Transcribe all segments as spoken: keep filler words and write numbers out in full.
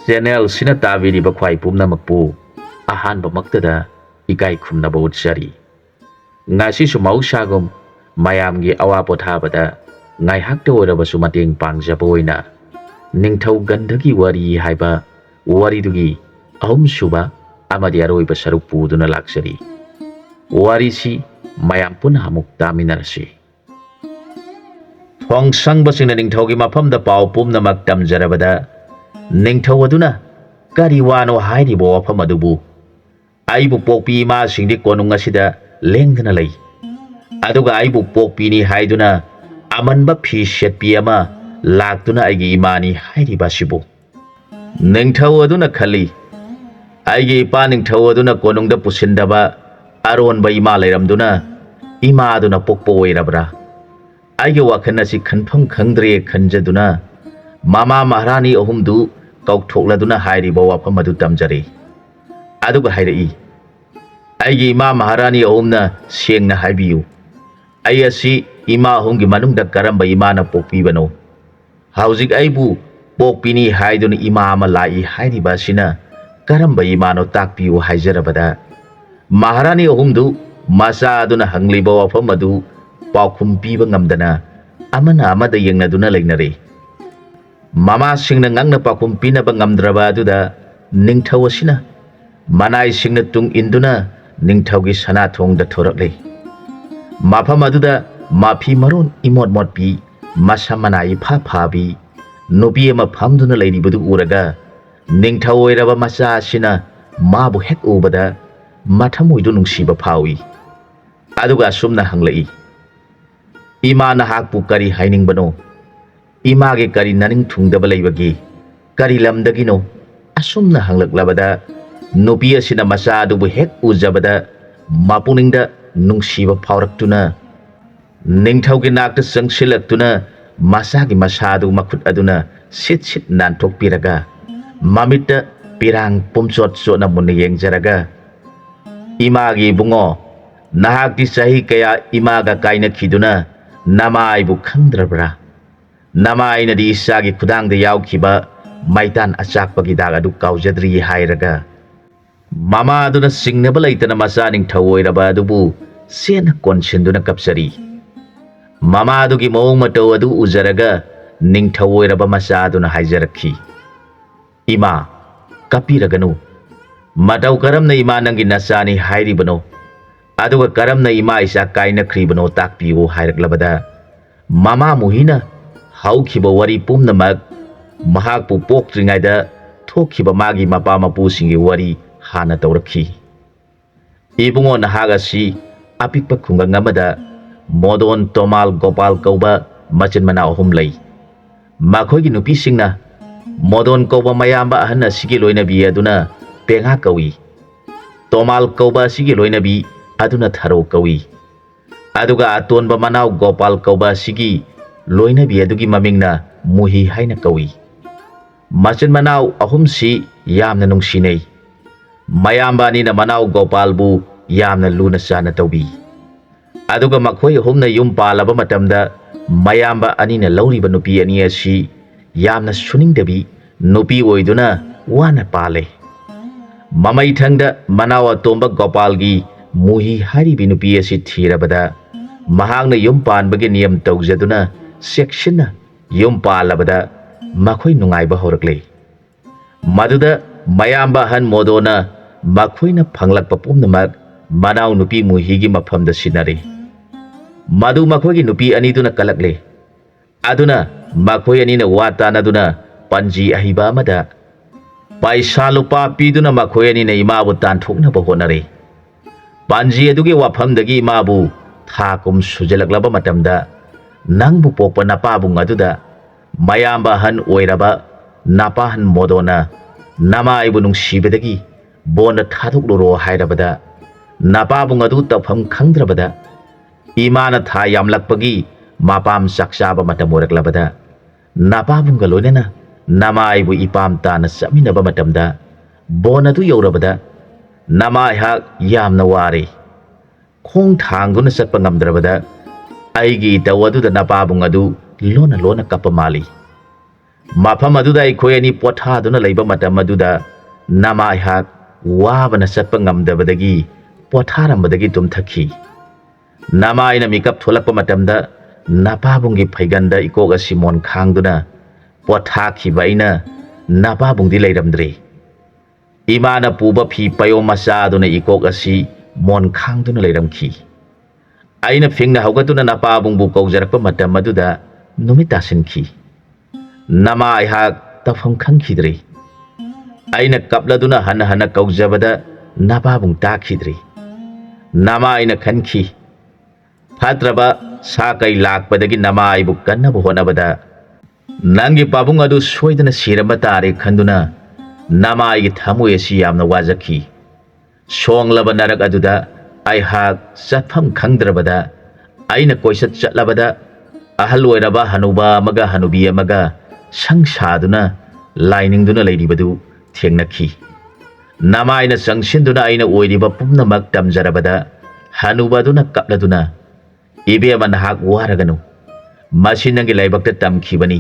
ꯆꯦꯅꯦꯜꯁꯤꯅ ꯇꯥꯕꯤꯔꯤꯕ ꯈ꯭ꯋꯥꯏ ꯄꯨꯝꯅꯃꯛꯄꯨ ꯑꯍꯥꯟꯕꯃꯛꯇꯗ ꯏꯀꯥꯏ ꯈꯨꯝꯅꯕ ꯎꯠꯆꯔꯤ꯫ ꯉꯁꯤꯁꯨ ꯃꯍꯧꯁꯥꯒꯨꯝ ꯃꯌꯥꯝꯒꯤ ꯑꯋꯥ ꯄꯣꯊꯥꯕꯗ ꯉꯥꯏꯍꯥꯛꯇ ꯑꯣꯏꯔꯕꯁꯨ ꯃꯇꯦꯡ ꯄꯥꯡꯖꯕ ꯑꯣꯏꯅ ꯅꯤꯡꯊꯧ ꯒꯟꯙꯒꯤ ꯋꯥꯔꯤ ꯍꯥꯏꯕ ꯋꯥꯔꯤꯗꯨꯒꯤ ꯑꯍꯨꯝꯁꯨꯕ ꯑꯃꯗꯤ ꯑꯔꯣꯏꯕ ꯁꯔꯨꯛ ꯄꯨꯗꯨꯅ ꯂꯥꯛꯆꯔꯤ꯫ ꯋꯥꯔꯤꯁꯤ ꯃꯌꯥꯝ ꯄꯨꯟꯅ ꯑꯃꯨꯛ ꯇꯥꯃꯤꯟꯅꯔꯁꯤ꯫ ꯊꯣꯡꯁꯪꯕꯁꯤꯡꯅ ꯅꯤꯡꯊꯧꯒꯤ ꯃꯐꯝꯗ ꯄꯥꯎ ꯄꯨꯝꯅꯃꯛ ꯇꯝꯖꯔꯕꯗ, ꯅꯤꯡꯊꯧ ꯑꯗꯨꯅ, "ꯀꯔꯤ ꯋꯥꯅꯣ ꯍꯥꯏꯔꯤꯕ ꯋꯥꯐꯝ ꯑꯗꯨꯕꯨ? ꯑꯩꯕꯨ ꯄꯣꯛꯄꯤ ꯏꯃꯥꯁꯤꯡꯗꯤ ꯀꯣꯅꯨꯡ ꯑꯁꯤꯗ ꯂꯦꯡꯗꯅ ꯂꯩ, ꯑꯗꯨꯒ ꯑꯩꯕꯨ ꯄꯣꯛꯄꯤꯅꯤ ꯍꯥꯏꯗꯨꯅ ꯑꯃꯟꯕ ꯐꯤ ꯁꯦꯠꯄꯤ ꯑꯃ ꯂꯥꯛꯇꯨꯅ ꯑꯩꯒꯤ ꯏꯃꯥꯅꯤ ꯍꯥꯏꯔꯤꯕ ꯑꯁꯤꯕꯨ?" ꯅꯤꯡꯊꯧ ꯑꯗꯨꯅ ꯈꯜꯂꯤ, "ꯑꯩꯒꯤ ꯏꯄꯥ ꯅꯤꯡꯊꯧ ꯑꯗꯨꯅ ꯀꯣꯅꯨꯡꯗ ꯄꯨꯁꯤꯟꯗꯕ ꯑꯔꯣꯟꯕ ꯏꯃꯥ ꯂꯩꯔꯝꯗꯨꯅ ꯏꯃꯥꯗꯨꯅ ꯄꯣꯛꯄ ꯑꯣꯏꯔꯕ꯭ꯔꯥ? ꯑꯩꯒꯤ ꯋꯥꯈꯜ ꯑꯁꯤ ꯈꯟꯐꯝ ꯈꯪꯗ꯭ꯔꯦ" ꯈꯟꯖꯗꯨꯅ ꯃꯃꯥ ꯃꯍꯥꯔꯥꯅꯤ ꯑꯍꯨꯝꯗꯨ ꯀꯧꯊꯣꯛꯂꯗꯨꯅ ꯍꯥꯏꯔꯤꯕ ꯋꯥꯐꯝ ꯑꯗꯨ ꯇꯝꯖꯔꯦ꯫ ꯑꯗꯨꯒ ꯍꯥꯏꯔꯛꯏ, "ꯑꯩꯒꯤ ꯏꯃꯥ ꯃꯍꯥꯔꯥꯅꯤ ꯑꯍꯨꯝꯅ ꯁꯦꯡꯅ ꯍꯥꯏꯕꯤꯌꯨ, ꯑꯩ ꯑꯁꯤ ꯏꯃꯥ ꯑꯍꯨꯝꯒꯤ ꯃꯅꯨꯡꯗ ꯀꯔꯝꯕ ꯏꯃꯥꯅ ꯄꯣꯛꯄꯤꯕꯅꯣ? ꯍꯧꯖꯤꯛ ꯑꯩꯕꯨ ꯄꯣꯛꯄꯤꯅꯤ ꯍꯥꯏꯗꯨꯅ ꯏꯃꯥ ꯑꯃ ꯂꯥꯛꯏ ꯍꯥꯏꯔꯤꯕ ꯑꯁꯤꯅ ꯀꯔꯝꯕ ꯏꯃꯥꯅꯣ ꯇꯥꯛꯄꯤꯌꯨ" ꯍꯥꯏꯖꯔꯕꯗ, ꯃꯍꯥꯔꯥꯅꯤ ꯑꯍꯨꯝꯗꯨ ꯃꯆꯥ ꯑꯗꯨꯅ ꯍꯪꯂꯤꯕ ꯋꯥꯐꯝ ꯑꯗꯨ ꯄꯥꯎꯈꯨꯝ ꯄꯤꯕ ꯉꯝꯗꯅ ꯑꯃꯅ ꯑꯃꯗ ꯌꯦꯡꯅꯗꯨꯅ ꯂꯩꯅꯔꯦ꯫ ꯃꯃꯥꯁꯤꯡꯅ ꯉꯛꯅ ꯄꯥꯎꯈꯨꯝ ꯄꯤꯅꯕ ꯉꯝꯗ꯭ꯔꯕ ꯑꯗꯨꯗ ꯅꯤꯡꯊꯧ ꯑꯁꯤꯅ ꯃꯅꯥꯏꯁꯤꯡꯅ ꯇꯨꯡ ꯏꯟꯗꯨꯅ ꯅꯤꯡꯊꯧꯒꯤ ꯁꯅꯥꯊꯣꯡꯗ ꯊꯣꯔꯛꯂꯦ꯫ ꯃꯐꯝ ꯑꯗꯨꯗ ꯃꯐꯤ ꯃꯔꯣꯟ ꯏꯃꯣꯠ ꯃꯣꯠꯄꯤ, ꯃꯁꯝ ꯃꯅꯥ ꯏꯐꯥ ꯐꯥꯕꯤ ꯅꯨꯄꯤ ꯑꯃ ꯐꯝꯗꯨꯅ ꯂꯩꯔꯤꯕꯗꯨ ꯎꯔꯒ, ꯅꯤꯡꯊꯧ ꯑꯣꯏꯔꯕ ꯃꯆꯥ ꯑꯁꯤꯅ ꯃꯥꯕꯨ ꯍꯦꯛ ꯎꯕꯗ ꯃꯊꯃꯣꯏꯗꯨ ꯅꯨꯡꯁꯤꯕ ꯐꯥꯎꯏ꯫ ꯑꯗꯨꯒ ꯑꯁꯨꯝꯅ ꯍꯪꯂꯛꯏ, "ꯏꯃꯥ, ꯅꯍꯥꯛꯄꯨ ꯀꯔꯤ ꯍꯥꯏꯅꯤꯡꯕꯅꯣ? ꯏꯃꯥꯒꯤ ꯀꯔꯤ ꯅꯅꯤꯡ ꯊꯨꯡꯗꯕ ꯂꯩꯕꯒꯦ? ꯀꯔꯤ ꯂꯝꯗꯒꯤꯅꯣ?" ꯑꯁꯨꯝꯅ ꯍꯪꯂꯛꯂꯕꯗ, ꯅꯨꯄꯤ ꯑꯁꯤꯅ ꯃꯆꯥ ꯑꯗꯨꯕꯨ ꯍꯦꯛ ꯎꯖꯕꯗ ꯃꯄꯨꯛꯅꯤꯡꯗ ꯅꯨꯡꯁꯤꯕ ꯐꯥꯎꯔꯛꯇꯨꯅ, ꯅꯤꯡꯊꯧꯒꯤ ꯅꯥꯛꯇ ꯆꯪꯁꯤꯜꯂꯛꯇꯨꯅ ꯃꯆꯥꯒꯤ ꯃꯁꯥ ꯑꯗꯨ ꯃꯈꯨꯠ ꯑꯗꯨꯅ ꯁꯤꯠ ꯁꯤꯠ ꯅꯥꯟꯊꯣꯛꯄꯤꯔꯒ, ꯃꯃꯤꯠꯇ ꯄꯤꯔꯥꯡ ꯄꯨꯝꯆꯣꯠ ꯆꯣꯠꯅ ꯃꯨꯟꯅ ꯌꯦꯡꯖꯔꯒ, "ꯏꯃꯥꯒꯤ ꯏꯕꯨꯡꯉꯣ, ꯅꯍꯥꯛꯇꯤ ꯆꯍꯤ ꯀꯌꯥ ꯏꯃꯥꯒ ꯀꯥꯏꯅꯈꯤꯗꯨꯅ ꯅꯃꯥꯏꯕꯨ ꯈꯪꯗ꯭ꯔꯕ꯭ꯔꯥ? ꯅꯃꯥꯏꯅꯗꯤ ꯏꯆꯥꯒꯤ ꯈꯨꯗꯥꯡꯗ ꯌꯥꯎꯈꯤꯕ ꯃꯩꯇꯥꯟ ꯑꯆꯥꯛꯄꯒꯤ ꯗꯥꯛ ꯑꯗꯨ ꯀꯥꯎꯖꯗ꯭ꯔꯤ ꯍꯥꯏꯔꯒ, ꯃꯃꯥ ꯑꯗꯨꯅ ꯆꯤꯡꯅꯕ ꯂꯩꯇꯅ ꯃꯆꯥ ꯅꯤꯡꯊꯧ ꯑꯣꯏꯔꯕ ꯑꯗꯨꯕꯨ ꯆꯦꯠꯅ ꯀꯣꯟꯁꯤꯟꯗꯨꯅ ꯀꯞꯆꯔꯤ꯫ ꯃꯃꯥ ꯑꯗꯨꯒꯤ ꯃꯑꯣꯡ ꯃꯇꯧ ꯑꯗꯨ ꯎꯖꯔꯒ ꯅꯤꯡꯊꯧ ꯑꯣꯏꯔꯕ ꯃꯆꯥ ꯑꯗꯨꯅ ꯍꯥꯏꯖꯔꯛꯈꯤ, "ꯏꯃꯥ, ꯀꯞꯄꯤꯔꯒꯅꯨ꯫ ꯃꯇꯧ ꯀꯔꯝꯅ ꯏꯃꯥ ꯅꯪꯒꯤ ꯅꯆꯥꯅꯤ ꯍꯥꯏꯔꯤꯕꯅꯣ? ꯑꯗꯨꯒ ꯀꯔꯝꯅ ꯏꯃꯥ ꯏꯆꯥ ꯀꯥꯏꯅꯈ꯭ꯔꯤꯕꯅꯣ ꯇꯥꯛꯄꯤꯌꯨ" ꯍꯥꯏꯔꯛꯂꯕꯗ, ꯃꯃꯥ ꯃꯨꯍꯤꯅ ꯍꯧꯈꯤꯕ ꯋꯥꯔꯤ ꯄꯨꯝꯅꯃꯛ ꯃꯍꯥꯛꯄꯨ ꯄꯣꯛꯇ꯭ꯔꯤꯉꯩꯗ ꯊꯣꯛꯈꯤꯕ ꯃꯥꯒꯤ ꯃꯄꯥ ꯃꯄꯨꯁꯤꯡꯒꯤ ꯋꯥꯔꯤ ꯍꯥꯟꯅ ꯇꯧꯔꯛꯈꯤ꯫ "ꯏꯕꯨꯡꯉꯣ, ꯅꯍꯥꯛ ꯑꯁꯤ ꯑꯄꯤꯛꯄ ꯈꯨꯡꯒꯪ ꯑꯃꯗ ꯃꯣꯗꯣꯟ, ꯇꯣꯃꯥꯜ, ꯒꯣꯄꯥꯜ ꯀꯧꯕ ꯃꯆꯤꯟ ꯃꯅꯥꯎ ꯑꯍꯨꯝ ꯂꯩ꯫ ꯃꯈꯣꯏꯒꯤ ꯅꯨꯄꯤꯁꯤꯡꯅ ꯃꯣꯗꯣꯟ ꯀꯧꯕ ꯃꯌꯥꯝꯕ ꯑꯍꯟ ꯑꯁꯤꯒꯤ ꯂꯣꯏꯅꯕꯤ ꯑꯗꯨꯅ ꯄꯦꯉꯥ ꯀꯧꯏ꯫ ꯇꯣꯃꯥꯜ ꯀꯧꯕ ꯑꯁꯤꯒꯤ ꯂꯣꯏꯅꯕꯤ ꯑꯗꯨꯅ ꯊꯔꯣ ꯀꯧꯏ꯫ ꯑꯗꯨꯒ ꯑꯇꯣꯟꯕ ꯃꯅꯥꯎ ꯒꯣꯄꯥꯜ ꯀꯧꯕ ꯑꯁꯤꯒꯤ ꯂꯣꯏꯅꯕꯤ ꯑꯗꯨꯒꯤ ꯃꯃꯤꯡꯅ ꯃꯨꯍꯤ ꯍꯥꯏꯅ ꯀꯧꯏ꯫ ꯃꯆꯤꯟ ꯃꯅꯥꯎ ꯑꯍꯨꯝꯁꯤ ꯌꯥꯝꯅ ꯅꯨꯡꯁꯤꯅꯩ꯫ ꯃꯌꯥꯝꯕ ꯑꯅꯤꯅ ꯃꯅꯥꯎ ꯒꯣꯄꯥꯜꯕꯨ ꯌꯥꯝꯅ ꯂꯨꯅ ꯆꯥꯟꯅ ꯇꯧꯕꯤ꯫ ꯑꯗꯨꯒ ꯃꯈꯣꯏ ꯑꯍꯨꯝꯅ ꯌꯨꯝ ꯄꯥꯜꯂꯕ ꯃꯇꯝꯗ, ꯃꯌꯥꯝꯕ ꯑꯅꯤꯅ ꯂꯧꯔꯤꯕ ꯅꯨꯄꯤ ꯑꯅꯤ ꯑꯁꯤ ꯌꯥꯝꯅ ꯁꯨꯅꯤꯡꯗꯕꯤ ꯅꯨꯄꯤ ꯑꯣꯏꯗꯨꯅ ꯋꯥꯅ ꯄꯥꯜꯂꯦ꯫ ꯃꯃꯩꯊꯪꯗ ꯃꯅꯥꯎ ꯑꯇꯣꯝꯕ ꯒꯣꯄꯥꯜꯒꯤ ꯃꯨꯍꯤ ꯍꯥꯏꯔꯤꯕꯤ ꯅꯨꯄꯤ ꯑꯁꯤ ꯊꯤꯔꯕꯗ, ꯃꯍꯥꯛꯅ ꯌꯨꯝ ꯄꯥꯟꯕꯒꯤ ꯅꯤꯌꯝ ꯇꯧꯖꯗꯨꯅ ꯆꯦꯛꯁꯤꯟꯅ ꯌꯨꯝ ꯄꯥꯜꯂꯕꯗ ꯃꯈꯣꯏ ꯅꯨꯡꯉꯥꯏꯕ ꯍꯧꯔꯛꯂꯦ꯫ ꯃꯗꯨꯗ ꯃꯌꯥꯝꯕ ꯑꯍꯟ ꯃꯣꯗꯣꯅ ꯃꯈꯣꯏꯅ ꯐꯪꯂꯛꯄ ꯄꯨꯝꯅꯃꯛ ꯃꯅꯥꯎ ꯅꯨꯄꯤ ꯃꯨꯍꯤꯒꯤ ꯃꯐꯝꯗ ꯁꯤꯟꯅꯔꯦ꯫ ꯃꯗꯨ ꯃꯈꯣꯏꯒꯤ ꯅꯨꯄꯤ ꯑꯅꯤꯗꯨꯅ ꯀꯜꯂꯛꯂꯦ꯫ ꯑꯗꯨꯅ ꯃꯈꯣꯏ ꯑꯅꯤꯅ ꯋꯥ ꯇꯥꯅꯗꯨꯅ ꯄꯥꯟꯖꯤ ꯑꯍꯤꯕ ꯑꯃꯗ ꯄꯩꯁꯥ ꯂꯨꯄꯥ ꯄꯤꯗꯨꯅ ꯃꯈꯣꯏ ꯑꯅꯤꯅ ꯏꯃꯥꯕꯨ ꯇꯥꯟꯊꯣꯛꯅꯕ ꯍꯣꯠꯅꯔꯦ꯫ ꯄꯥꯟꯖꯤ ꯑꯗꯨꯒꯤ ꯋꯥꯐꯝꯗꯒꯤ ꯏꯃꯥꯕꯨ ꯊꯥ ꯀꯨꯝ ꯁꯨꯖꯜꯂꯛꯂꯕ ꯃꯇꯝꯗ, ꯅꯪꯕꯨ ꯄꯣꯛꯄ ꯅꯄꯥꯕꯨꯡ ꯑꯗꯨꯗ ꯃꯌꯥꯝꯕ ꯑꯍꯟ ꯑꯣꯏꯔꯕ ꯅꯄꯥꯍꯟ ꯃꯣꯗꯣꯅ ꯅꯃꯥ ꯑꯩꯕꯨ ꯅꯨꯡꯁꯤꯕꯗꯒꯤ ꯕꯣꯟꯗ ꯊꯥꯗꯣꯛꯂꯨꯔꯣ ꯍꯥꯏꯔꯕꯗ, ꯅꯄꯥꯕꯨꯡ ꯑꯗꯨ ꯇꯧꯐꯝ ꯈꯪꯗ꯭ꯔꯕꯗ, ꯏꯃꯥꯅ ꯊꯥ ꯌꯥꯝꯂꯛꯄꯒꯤ ꯃꯄꯥꯝ ꯆꯥꯛ ꯆꯥꯕ ꯃꯇꯝ ꯑꯣꯏꯔꯛꯂꯕꯗ, ꯅꯄꯥꯕꯨꯡꯒ ꯂꯣꯏꯅꯅ ꯅꯃꯥ ꯑꯩꯕꯨ ꯏꯄꯥꯝ ꯇꯥꯅ ꯆꯠꯃꯤꯟꯅꯕ ꯃꯇꯝꯗ, ꯕꯣꯟ ꯑꯗꯨ ꯌꯧꯔꯕꯗ, ꯅꯃꯥ ꯑꯩꯍꯥꯛ ꯌꯥꯝꯅ ꯋꯥꯔꯦ꯫ ꯈꯣꯡ ꯊꯥꯡꯗꯨꯅ ꯆꯠꯄ ꯉꯝꯗ꯭ꯔꯕꯗ, ꯑꯩꯒꯤ ꯏꯇꯧ ꯑꯗꯨꯗ ꯅꯄꯥꯕꯨꯡ ꯑꯗꯨ ꯂꯣꯟꯅ ꯂꯣꯟꯅ ꯀꯞꯄ ꯃꯥꯜꯂꯤ꯫ ꯃꯐꯝ ꯑꯗꯨꯗ ꯑꯩꯈꯣꯏ ꯑꯅꯤ ꯄꯣꯊꯥꯗꯨꯅ ꯂꯩꯕ ꯃꯇꯝ ꯑꯗꯨꯗ ꯅꯃꯥ ꯑꯩꯍꯥꯛ ꯋꯥꯕꯅ ꯆꯠꯄ ꯉꯝꯗꯕꯗꯒꯤ ꯄꯣꯊꯥꯔꯝꯕꯗꯒꯤ ꯇꯨꯝꯊꯈꯤ꯫ ꯅꯃꯥ ꯑꯩꯅ ꯃꯤꯀꯞ ꯊꯣꯛꯂꯛꯄ ꯃꯇꯝꯗ ꯅꯄꯥꯕꯨꯡꯒꯤ ꯐꯩꯒꯟꯗ ꯏꯀꯣꯛ ꯑꯁꯤ ꯃꯣꯟ ꯈꯥꯡꯗꯨꯅ ꯄꯣꯊꯥꯈꯤꯕ ꯑꯩꯅ ꯅꯄꯥꯕꯨꯡꯗꯤ ꯂꯩꯔꯝꯗ꯭ꯔꯦ꯫ ꯏꯃꯥꯅ ꯄꯨꯕ ꯐꯤ ꯄꯌꯣꯝ ꯃꯆꯥ ꯑꯗꯨꯅ ꯏꯀꯣꯛ ꯑꯁꯤ ꯃꯣꯟ ꯈꯥꯡꯗꯨꯅ ꯂꯩꯔꯝꯈꯤ꯫ ꯑꯩꯅ ꯐꯤꯡꯅ ꯍꯧꯒꯠꯇꯨꯅ ꯅꯄꯥꯕꯨꯡꯕꯨ ꯀꯧꯖꯔꯛꯄ ꯃꯇꯝ ꯑꯗꯨꯗ ꯅꯨꯃꯤꯠ ꯇꯥꯁꯤꯟꯈꯤ꯫ ꯅꯃꯥ ꯑꯩꯍꯥꯛ ꯇꯧꯐꯝ ꯈꯪꯈꯤꯗ꯭ꯔꯦ꯫ ꯑꯩꯅ ꯀꯞꯂꯗꯨꯅ ꯍꯟꯅ ꯍꯟꯅ ꯀꯧꯖꯕꯗ ꯅꯄꯥꯕꯨꯡ ꯇꯥꯈꯤꯗ꯭ꯔꯦ꯫ ꯅꯃꯥ ꯑꯩꯅ ꯈꯟꯈꯤ, ꯐꯠꯇ꯭ꯔꯕ ꯁꯥ ꯀꯩ ꯂꯥꯛꯄꯗꯒꯤ ꯅꯃꯥ ꯑꯩꯕꯨ ꯀꯟꯅꯕ ꯍꯣꯠꯅꯕꯗ ꯅꯪꯒꯤ ꯄꯥꯕꯨꯡ ꯑꯗꯨ ꯁꯣꯏꯗꯅ ꯁꯤꯔꯝꯕ ꯇꯥꯔꯦ ꯈꯟꯗꯨꯅ ꯅꯃꯥ ꯑꯩꯒꯤ ꯊꯃꯣꯏ ꯑꯁꯤ ꯌꯥꯝꯅ ꯋꯥꯖꯈꯤ꯫ ꯁꯣꯡꯂꯕ ꯅꯔꯛ ꯑꯗꯨꯗ ꯑꯩꯍꯥꯛ ꯆꯠꯐꯝ ꯈꯪꯗ꯭ꯔꯕꯗ ꯑꯩꯅ ꯀꯣꯏꯆꯠ ꯆꯠꯂꯕꯗ ꯑꯍꯜ ꯑꯣꯏꯔꯕ ꯍꯅꯨꯕ ꯑꯃꯒ ꯍꯅꯨꯕꯤ ꯑꯃꯒ ꯁꯪ ꯁꯥꯗꯨꯅ ꯂꯥꯏꯅꯤꯡꯗꯨꯅ ꯂꯩꯔꯤꯕꯗꯨ ꯊꯦꯡꯅꯈꯤ꯫ ꯅꯃꯥꯏꯅ ꯆꯪꯁꯤꯟꯗꯨꯅ ꯑꯩꯅ ꯑꯣꯏꯔꯤꯕ ꯄꯨꯝꯅꯃꯛ ꯇꯝꯖꯔꯕꯗ ꯍꯅꯨꯕ ꯑꯗꯨꯅ ꯀꯞꯂꯗꯨꯅ, "ꯏꯕꯦꯝꯃ, ꯅꯍꯥꯛ ꯋꯥꯔꯒꯅꯨ꯫ ꯃꯁꯤ ꯅꯪꯒꯤ ꯂꯥꯏꯕꯛꯇ ꯇꯝꯈꯤꯕꯅꯤ꯫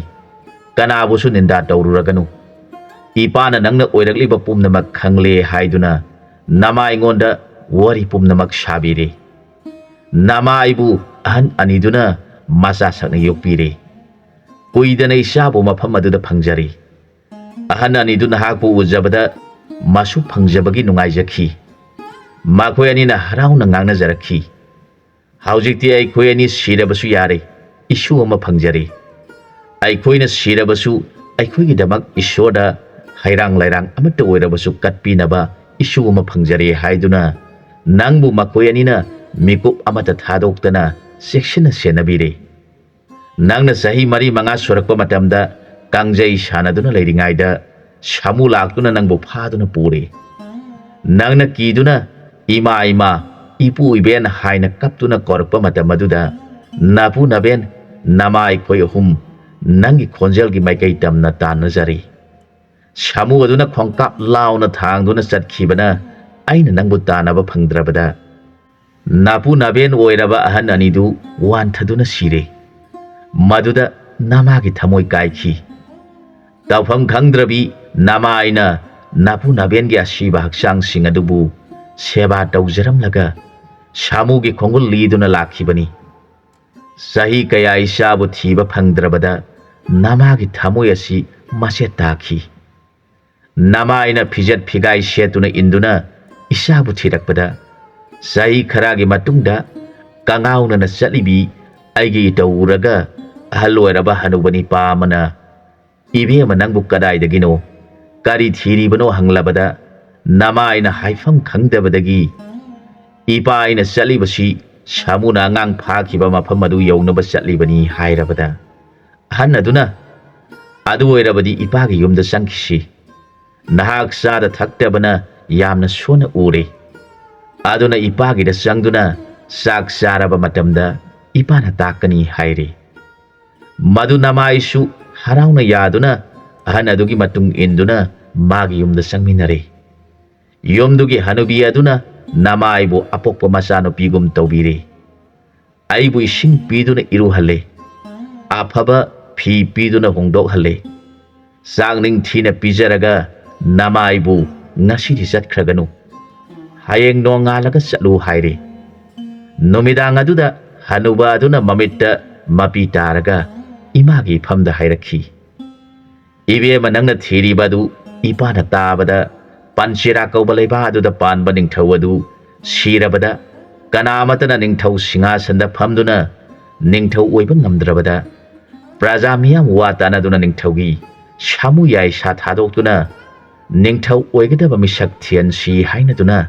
ꯀꯅꯥꯕꯨꯁꯨ ꯅꯤꯟꯗꯥ ꯇꯧꯔꯨꯔꯒꯅꯨ꯫ ꯏꯄꯥꯅ ꯅꯪꯅ ꯑꯣꯏꯔꯛꯂꯤꯕ ꯄꯨꯝꯅꯃꯛ ꯈꯪꯂꯦ ꯍꯥꯏꯗꯨꯅ ꯅꯃꯥ ꯑꯩꯉꯣꯟꯗ ꯋꯥꯔꯤ ꯄꯨꯝꯅꯃꯛ ꯁꯥꯕꯤꯔꯦ꯫ ꯅꯃꯥ ꯑꯩꯕꯨ ꯑꯍꯟ ꯑꯅꯤꯗꯨꯅ ꯃꯆꯥ ꯁꯛꯅ ꯌꯣꯛꯄꯤꯔꯦ꯫ ꯀꯨꯏꯗꯅ ꯏꯆꯥꯕꯨ ꯃꯐꯝ ꯑꯗꯨꯗ ꯐꯪꯖꯔꯦ꯫ ꯑꯍꯟ ꯑꯅꯤꯗꯨ ꯅꯍꯥꯛꯄꯨ ꯎꯖꯕꯗ ꯃꯁꯨ ꯐꯪꯖꯕꯒꯤ ꯅꯨꯡꯉꯥꯏꯖꯈꯤ꯫ ꯃꯈꯣꯏ ꯑꯅꯤꯅ ꯍꯔꯥꯎꯅ ꯉꯥꯡꯅꯖꯔꯛꯈꯤ꯫ ꯍꯧꯖꯤꯛꯇꯤ ꯑꯩꯈꯣꯏ ꯑꯅꯤ ꯁꯤꯔꯕꯁꯨ ꯌꯥꯔꯦ, ꯏꯁꯨ ꯑꯃ ꯐꯪꯖꯔꯦ꯫ ꯑꯩꯈꯣꯏꯅ ꯁꯤꯔꯕꯁꯨ ꯑꯩꯈꯣꯏꯒꯤꯗꯃꯛ ꯏꯁꯣꯔꯗ ꯍꯩꯔꯥꯡ ꯂꯩꯔꯥꯡ ꯑꯃꯠꯇ ꯑꯣꯏꯔꯕꯁꯨ ꯀꯠꯄꯤꯅꯕ ꯏꯁꯨ ꯑꯃ ꯐꯪꯖꯔꯦ" ꯍꯥꯏꯗꯨꯅ ꯅꯪꯕꯨ ꯃꯈꯣꯏ ꯑꯅꯤꯅ ꯃꯤꯀꯨꯞ ꯑꯃꯠꯇ ꯊꯥꯗꯣꯛꯇꯅ ꯆꯦꯛꯁꯤꯟꯅ ꯁꯦꯟꯅꯕꯤꯔꯦ꯫ ꯅꯪꯅ ꯆꯍꯤ ꯃꯔꯤ ꯃꯉꯥ ꯁꯨꯔꯛꯄ ꯃꯇꯝꯗ ꯀꯥꯡꯖꯩ ꯁꯥꯟꯅꯗꯨꯅ ꯂꯩꯔꯤꯉꯩꯗ ꯁꯥꯃꯨ ꯂꯥꯛꯇꯨꯅ ꯅꯪꯕꯨ ꯐꯥꯗꯨꯅ ꯄꯨꯔꯦ꯫ ꯅꯪꯅ ꯀꯤꯗꯨꯅ "ꯏꯃꯥ, ꯏꯃꯥ, ꯏꯄꯨ, ꯏꯕꯦꯟ" ꯍꯥꯏꯅ ꯀꯞꯇꯨꯅ ꯀꯧꯔꯛꯄ ꯃꯇꯝ ꯑꯗꯨꯗ ꯅꯄꯨ ꯅꯕꯦꯟ ꯅꯃꯥ ꯑꯩꯈꯣꯏ ꯑꯍꯨꯝ ꯅꯪꯒꯤ ꯈꯣꯟꯖꯦꯜꯒꯤ ꯃꯥꯏꯀꯩ ꯇꯝꯅ ꯇꯥꯟꯅꯖꯔꯤ꯫ ꯁꯥꯃꯨ ꯑꯗꯨꯅ ꯈꯣꯡꯀꯥꯞ ꯂꯥꯎꯅ ꯊꯥꯡꯗꯨꯅ ꯆꯠꯈꯤꯕꯅ ꯑꯩꯅ ꯅꯪꯕꯨ ꯇꯥꯟꯅꯕ ꯐꯪꯗ꯭ꯔꯕꯗ ꯅꯥꯄꯨ ꯅꯥꯕꯦꯟ ꯑꯣꯏꯔꯕ ꯑꯍꯟ ꯑꯅꯤꯗꯨ ꯋꯥꯟꯊꯗꯨꯅ ꯁꯤꯔꯦ꯫ ꯃꯗꯨꯗ ꯅꯃꯥꯒꯤ ꯊꯃꯣꯏ ꯀꯥꯏꯈꯤ꯫ ꯇꯧꯐꯝ ꯈꯪꯗ꯭ꯔꯕꯤ ꯅꯃꯥꯏꯅ ꯅꯄꯨ ꯅꯕꯦꯟꯒꯤ ꯑꯁꯤꯕ ꯍꯛꯆꯥꯡꯁꯤꯡ ꯑꯗꯨꯕꯨ ꯁꯦꯕꯥ ꯇꯧꯖꯔꯝꯂꯒ ꯁꯥꯃꯨꯒꯤ ꯈꯣꯡꯒꯨꯜ ꯂꯤꯗꯨꯅ ꯂꯥꯛꯈꯤꯕꯅꯤ꯫ ꯆꯍꯤ ꯀꯌꯥ ꯏꯆꯥꯕꯨ ꯊꯤꯕ ꯐꯪꯗ꯭ꯔꯕꯗ ꯅꯃꯥꯒꯤ ꯊꯃꯣꯏ ꯑꯁꯤ ꯃꯆꯦꯠ ꯇꯥꯈꯤ꯫ ꯅꯃꯥꯏꯅ ꯐꯤꯖꯦꯠ ꯐꯤꯒꯥꯏ ꯁꯦꯠꯇꯨꯅ ꯏꯟꯗꯨꯅ ꯏꯆꯥꯕꯨ ꯊꯤꯔꯛꯄꯗ, ꯆꯍꯤ ꯈꯔꯒꯤ ꯃꯇꯨꯡꯗ ꯀꯉꯥꯎꯅꯅ ꯆꯠꯂꯤꯕꯤ ꯑꯩꯒꯤ ꯏꯇꯧ ꯎꯔꯒ ꯑꯍꯜ ꯑꯣꯏꯔꯕ ꯍꯅꯨꯕ ꯅꯤꯄꯥ ꯑꯃꯅ, "ꯏꯕꯦꯝꯃ, ꯅꯪꯕꯨ ꯀꯗꯥꯏꯗꯒꯤꯅꯣ? ꯀꯔꯤ ꯊꯤꯔꯤꯕꯅꯣ?" ꯍꯪꯂꯕꯗ, ꯅꯃꯥꯏꯅ ꯍꯥꯏꯐꯝ ꯈꯪꯗꯕꯗꯒꯤ, "ꯏꯄꯥ ꯑꯩꯅ ꯆꯠꯂꯤꯕꯁꯤ ꯁꯥꯃꯨꯅ ꯑꯉꯥꯡ ꯐꯥꯈꯤꯕ ꯃꯐꯝ ꯑꯗꯨ ꯌꯧꯅꯕ ꯆꯠꯂꯤꯕꯅꯤ" ꯍꯥꯏꯔꯕꯗ, ꯑꯍꯟ ꯑꯗꯨꯅ, "ꯑꯗꯨ ꯑꯣꯏꯔꯕꯗꯤ ꯏꯄꯥꯒꯤ ꯌꯨꯝꯗ ꯆꯪꯈꯤꯁꯤ꯫ ꯅꯍꯥꯛ ꯆꯥꯗ ꯊꯛꯇꯕꯅ ꯌꯥꯝꯅ ꯁꯣꯟꯅ ꯎꯔꯦ꯫ ꯑꯗꯨꯅ ꯏꯄꯥꯒꯤꯗ ꯆꯪꯗꯨꯅ ꯆꯥꯛ ꯆꯥꯔꯕ ꯃꯇꯝꯗ ꯏꯄꯥꯅ ꯇꯥꯛꯀꯅꯤ" ꯍꯥꯏꯔꯦ꯫ ꯃꯗꯨ ꯅꯃꯥꯏꯁꯨ ꯍꯔꯥꯎꯅ ꯌꯥꯗꯨꯅ ꯑꯍꯟ ꯑꯗꯨꯒꯤ ꯃꯇꯨꯡ ꯏꯟꯗꯨꯅ ꯃꯥꯒꯤ ꯌꯨꯝꯗ ꯆꯪꯃꯤꯟꯅꯔꯦ꯫ ꯌꯨꯝꯗꯨꯒꯤ ꯍꯅꯨꯕꯤ ꯑꯗꯨꯅ ꯅꯃꯥꯏꯕꯨ ꯑꯄꯣꯛꯄ ꯃꯆꯥꯅꯨꯄꯤꯒꯨꯝ ꯇꯧꯕꯤꯔꯦ꯫ ꯑꯩꯕꯨ ꯏꯁꯤꯡ ꯄꯤꯗꯨꯅ ꯏꯔꯨꯍꯜꯂꯦ꯫ ꯑꯐꯕ ꯐꯤ ꯄꯤꯗꯨꯅ ꯍꯣꯡꯗꯣꯛꯍꯜꯂꯦ꯫ ꯆꯥꯛ ꯅꯤꯡꯊꯤꯅ ꯄꯤꯖꯔꯒ ꯅꯃꯥꯏꯕꯨ ꯉꯁꯤꯗꯤ ꯆꯠꯈ꯭ꯔꯒꯅꯨ, ꯍꯌꯦꯡ ꯅꯣꯡꯉꯥꯜꯂꯒ ꯆꯠꯂꯨ ꯍꯥꯏꯔꯦ꯫ ꯅꯨꯃꯤꯗꯥꯡ ꯑꯗꯨꯗ ꯍꯅꯨꯕ ꯑꯗꯨꯅ ꯃꯃꯤꯠꯇ ꯃꯄꯤ ꯇꯥꯔꯒ ꯏꯃꯥꯒꯤ ꯏꯐꯝꯗ ꯍꯥꯏꯔꯛꯈꯤ꯫ ꯏꯕꯦꯝꯃ, ꯅꯪꯅ ꯊꯤꯔꯤꯕ ꯑꯗꯨ ꯏꯄꯥꯅ ꯇꯥꯕꯗ ꯄꯟꯆꯦꯔꯥ ꯀꯧꯕ ꯂꯩꯕꯥꯛ ꯑꯗꯨꯗ ꯄꯥꯟꯕ ꯅꯤꯡꯊꯧ ꯑꯗꯨ ꯁꯤꯔꯕꯗ ꯀꯅꯥ ꯑꯃꯠꯇꯅ ꯅꯤꯡꯊꯧ ꯁꯤꯡꯍꯥꯁꯟꯗ ꯐꯝꯗꯨꯅ ꯅꯤꯡꯊꯧ ꯑꯣꯏꯕ ꯉꯝꯗ꯭ꯔꯕꯗ ꯄ꯭ꯔꯖꯥ ꯃꯤꯌꯥꯝ ꯋꯥ ꯇꯥꯅꯗꯨꯅ ꯅꯤꯡꯊꯧꯒꯤ ꯁꯥꯃꯨ ꯌꯥꯏꯁꯥ ꯊꯥꯗꯣꯛꯇꯨꯅ ꯅꯤꯡꯊꯧ ꯑꯣꯏꯒꯗꯕ ꯃꯤꯁꯛ ꯊꯤꯍꯟꯁꯤ ꯍꯥꯏꯅꯗꯨꯅ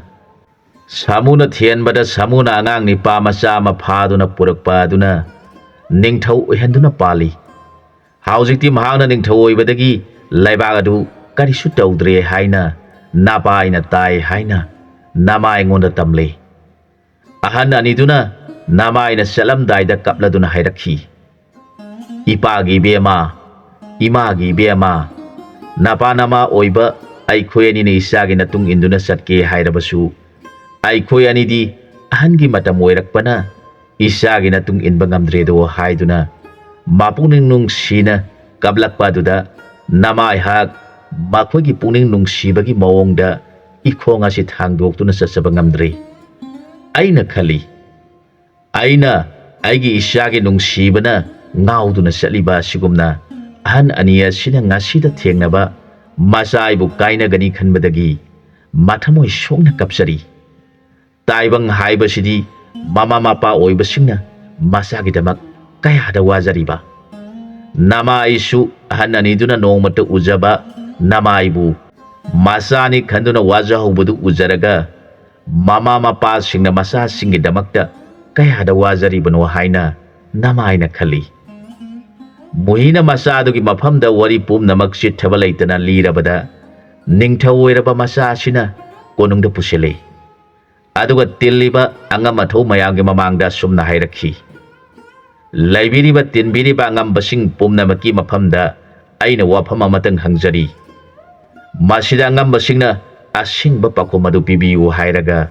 ꯁꯥꯃꯨꯅ ꯊꯤꯍꯟꯕꯗ ꯁꯥꯃꯨꯅ ꯑꯉꯥꯡ ꯅꯤꯄꯥ ꯃꯆꯥ ꯑꯃ ꯐꯥꯗꯨꯅ ꯄꯨꯔꯛꯄ ꯑꯗꯨꯅ ꯅꯤꯡꯊꯧ ꯑꯣꯏꯍꯟꯗꯨꯅ ꯄꯥꯜꯂꯤ꯫ ꯍꯧꯖꯤꯛꯇꯤ ꯃꯍꯥꯛꯅ ꯅꯤꯡꯊꯧ ꯑꯣꯏꯕꯗꯒꯤ ꯂꯩꯕꯥꯛ ꯑꯗꯨ ꯀꯔꯤꯁꯨ ꯇꯧꯗ꯭ꯔꯦ ꯍꯥꯏꯅ ꯅꯄꯥꯏꯅ ꯇꯥꯏ ꯍꯥꯏꯅ ꯅꯃꯥꯏꯉꯣꯟꯗ ꯇꯝꯂꯦ꯫ ꯑꯍꯟ ꯑꯅꯤꯗꯨꯅ ꯅꯃꯥꯏꯅ ꯆꯠꯂꯝꯗꯥꯏꯗ ꯀꯞꯂꯗꯨꯅ ꯍꯥꯏꯔꯛꯈꯤ, "ꯏꯄꯥꯒꯤ ꯏꯕꯦꯝꯃ, ꯏꯃꯥꯒꯤ ꯏꯕꯦꯝꯃ, ꯅꯄꯥ ꯅꯃꯥ ꯑꯣꯏꯕ ꯑꯩꯈꯣꯏ ꯑꯅꯤꯅ ꯏꯆꯥꯒꯤ ꯅꯇꯨꯡ ꯏꯟꯗꯨꯅ ꯆꯠꯀꯦ ꯍꯥꯏꯔꯕꯁꯨ ꯑꯩꯈꯣꯏ ꯑꯅꯤꯗꯤ ꯑꯍꯟꯒꯤ ꯃꯇꯝ ꯑꯣꯏꯔꯛꯄꯅ ꯏꯆꯥꯒꯤ ꯅꯇꯨꯡ ꯏꯟꯕ ꯉꯝꯗ꯭ꯔꯦꯗꯣ" ꯍꯥꯏꯗꯨꯅ ꯃꯄꯨꯛꯅꯤꯡ ꯅꯨꯡꯁꯤꯅ ꯀꯞꯂꯛꯄ ꯑꯗꯨꯗ ꯅꯃꯥ ꯑꯩꯍꯥꯛ ꯃꯈꯣꯏꯒꯤ ꯄꯨꯛꯅꯤꯡ ꯅꯨꯡꯁꯤꯕꯒꯤ ꯃꯑꯣꯡꯗ ꯏꯈꯣꯡ ꯑꯁꯤ ꯊꯥꯡꯗꯣꯛꯇꯨꯅ ꯆꯠꯆꯕ ꯉꯝꯗ꯭ꯔꯤ꯫ ꯑꯩꯅ ꯈꯜꯂꯤ, ꯑꯩꯅ ꯑꯩꯒꯤ ꯏꯆꯥꯒꯤ ꯅꯨꯡꯁꯤꯕꯅ ꯉꯥꯎꯗꯨꯅ ꯆꯠꯂꯤꯕ ꯑꯁꯤꯒꯨꯝꯅ ꯑꯍꯟ ꯑꯅꯤ ꯑꯁꯤꯅ ꯉꯁꯤꯗ ꯊꯦꯡꯅꯕ ꯃꯆꯥ ꯑꯩꯕꯨ ꯀꯥꯏꯅꯒꯅꯤ ꯈꯟꯕꯗꯒꯤ ꯃꯊꯃꯣꯏ ꯁꯣꯛꯅ ꯀꯞꯆꯔꯤ꯫ ꯇꯥꯏꯕꯪ ꯍꯥꯏꯕꯁꯤꯗꯤ ꯃꯃꯥ ꯃꯄꯥ ꯑꯣꯏꯕꯁꯤꯡꯅ ꯃꯆꯥꯒꯤꯗꯃꯛ ꯀꯌꯥꯗ ꯋꯥꯖꯔꯤꯕ꯫ ꯅꯃꯥ ꯑꯩꯁꯨ ꯑꯍꯟ ꯑꯅꯤꯗꯨꯅ ꯅꯣꯡꯃꯇ ꯎꯖꯕ ꯅꯃꯥꯏꯕꯨ ꯃꯆꯥꯅꯤ ꯈꯟꯗꯨꯅ ꯋꯥꯖꯍꯧꯕꯗꯨ ꯎꯖꯔꯒ, ꯃꯃꯥ ꯃꯄꯥꯁꯤꯡꯅ ꯃꯆꯥꯁꯤꯡꯒꯤꯗꯃꯛꯇ ꯀꯌꯥꯗ ꯋꯥꯖꯔꯤꯕꯅꯣ ꯍꯥꯏꯅ ꯅꯃꯥꯏꯅ ꯈꯜꯂꯤ꯫ ꯃꯨꯍꯤꯅ ꯃꯆꯥꯗꯨꯒꯤ ꯃꯐꯝꯗ ꯋꯥꯔꯤ ꯄꯨꯝꯅꯃꯛ ꯆꯤꯠꯊꯕ ꯂꯩꯇꯅ ꯂꯤꯔꯕꯗ, ꯅꯤꯡꯊꯧ ꯑꯣꯏꯔꯕ ꯃꯆꯥ ꯑꯁꯤꯅ ꯀꯣꯅꯨꯡꯗ ꯄꯨꯁꯤꯜꯂꯤ꯫ ꯑꯗꯨꯒ ꯇꯤꯜꯂꯤꯕ ꯑꯉꯝ ꯑꯊꯧ ꯃꯌꯥꯝꯒꯤ ꯃꯃꯥꯡꯗ ꯑꯁꯨꯝꯅ ꯍꯥꯏꯔꯛꯈꯤ, "ꯂꯩꯕꯤꯔꯤꯕ ꯇꯤꯟꯕꯤꯔꯤꯕ ꯑꯉꯝꯕꯁꯤꯡ ꯄꯨꯝꯅꯃꯛꯀꯤ ꯃꯐꯝꯗ ꯑꯩꯅ ꯋꯥꯐꯝ ꯑꯃꯇꯪ ꯍꯪꯖꯔꯤ꯫ ꯃꯁꯤꯗ ꯑꯉꯝꯕꯁꯤꯡꯅ ꯑꯁꯦꯡꯕ ꯄꯥꯎꯈꯨꯝ ꯑꯗꯨ ꯄꯤꯕꯤꯌꯨ" ꯍꯥꯏꯔꯒ,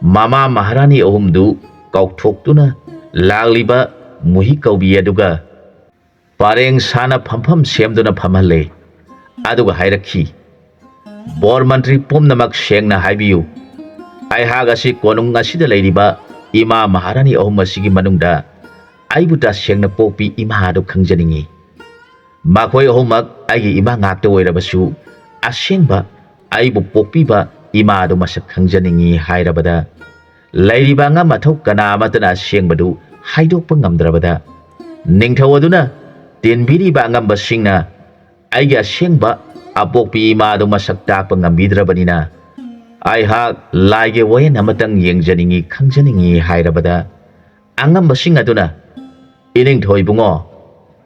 ꯃꯃꯥ ꯃꯍꯥꯔꯥꯅꯤ ꯑꯍꯨꯝꯗꯨ ꯀꯥꯎꯊꯣꯛꯇꯨꯅ ꯂꯥꯛꯂꯤꯕ ꯃꯨꯍꯤ ꯀꯧꯕꯤ ꯑꯗꯨꯒ ꯄꯔꯦꯡ ꯁꯥꯅ ꯐꯝꯐꯝ ꯁꯦꯝꯗꯨꯅ ꯐꯝꯍꯜꯂꯦ꯫ ꯑꯗꯨꯒ ꯍꯥꯏꯔꯛꯈꯤ, "ꯕꯣꯔ ꯃꯟꯇ꯭ꯔꯤ ꯄꯨꯝꯅꯃꯛ ꯁꯦꯡꯅ ꯍꯥꯏꯕꯤꯌꯨ꯫ ꯑꯩꯍꯥꯛ ꯑꯁꯤ ꯀꯣꯅꯨꯡ ꯑꯁꯤꯗ ꯂꯩꯔꯤꯕ ꯏꯃꯥ ꯃꯍꯥꯔꯥꯅꯤ ꯑꯍꯨꯝ ꯑꯁꯤꯒꯤ ꯃꯅꯨꯡꯗ ꯑꯩꯕꯨ ꯇꯁꯦꯡꯅ ꯄꯣꯛꯄꯤ ꯏꯃꯥ ꯑꯗꯨ ꯈꯪꯖꯅꯤꯡꯏ꯫ ꯃꯈꯣꯏ ꯑꯍꯨꯝꯃꯛ ꯑꯩꯒꯤ ꯏꯃꯥ ꯉꯥꯛꯇ ꯑꯣꯏꯔꯕꯁꯨ, ꯑꯁꯦꯡꯕ ꯑꯩꯕꯨ ꯄꯣꯛꯄꯤꯕ ꯏꯃꯥ ꯑꯗꯨ ꯃꯁꯛ ꯈꯪꯖꯅꯤꯡꯏ" ꯍꯥꯏꯔꯕꯗ, ꯂꯩꯔꯤꯕ ꯑꯉꯝ ꯑꯊꯧ ꯀꯅꯥ ꯑꯃꯠꯇꯅ ꯑꯁꯦꯡꯕꯗꯨ ꯍꯥꯏꯗꯣꯛꯄ ꯉꯝꯗ꯭ꯔꯕꯗ, ꯅꯤꯡꯊꯧ ꯑꯗꯨꯅ ꯇꯤꯟꯕꯤꯔꯤꯕ ꯑꯉꯝꯕꯁꯤꯡꯅ ꯑꯩꯒꯤ ꯑꯁꯦꯡꯕ ꯑꯄꯣꯛꯄꯤ ꯏꯃꯥ ꯑꯗꯨ ꯃꯁꯛ ꯇꯥꯛꯄ ꯉꯝꯕꯤꯗ꯭ꯔꯕꯅꯤꯅ, ꯑꯩꯍꯥꯛ ꯂꯥꯏꯒꯤ ꯋꯥꯌꯦꯜ ꯑꯃꯇꯪ ꯌꯦꯡꯖꯅꯤꯡꯏ, ꯈꯪꯖꯅꯤꯡꯏ ꯍꯥꯏꯔꯕꯗ, ꯑꯉꯝꯕꯁꯤꯡ ꯑꯗꯨꯅ, "ꯏꯅꯤꯡꯊꯧ ꯏꯕꯨꯡꯉꯣ,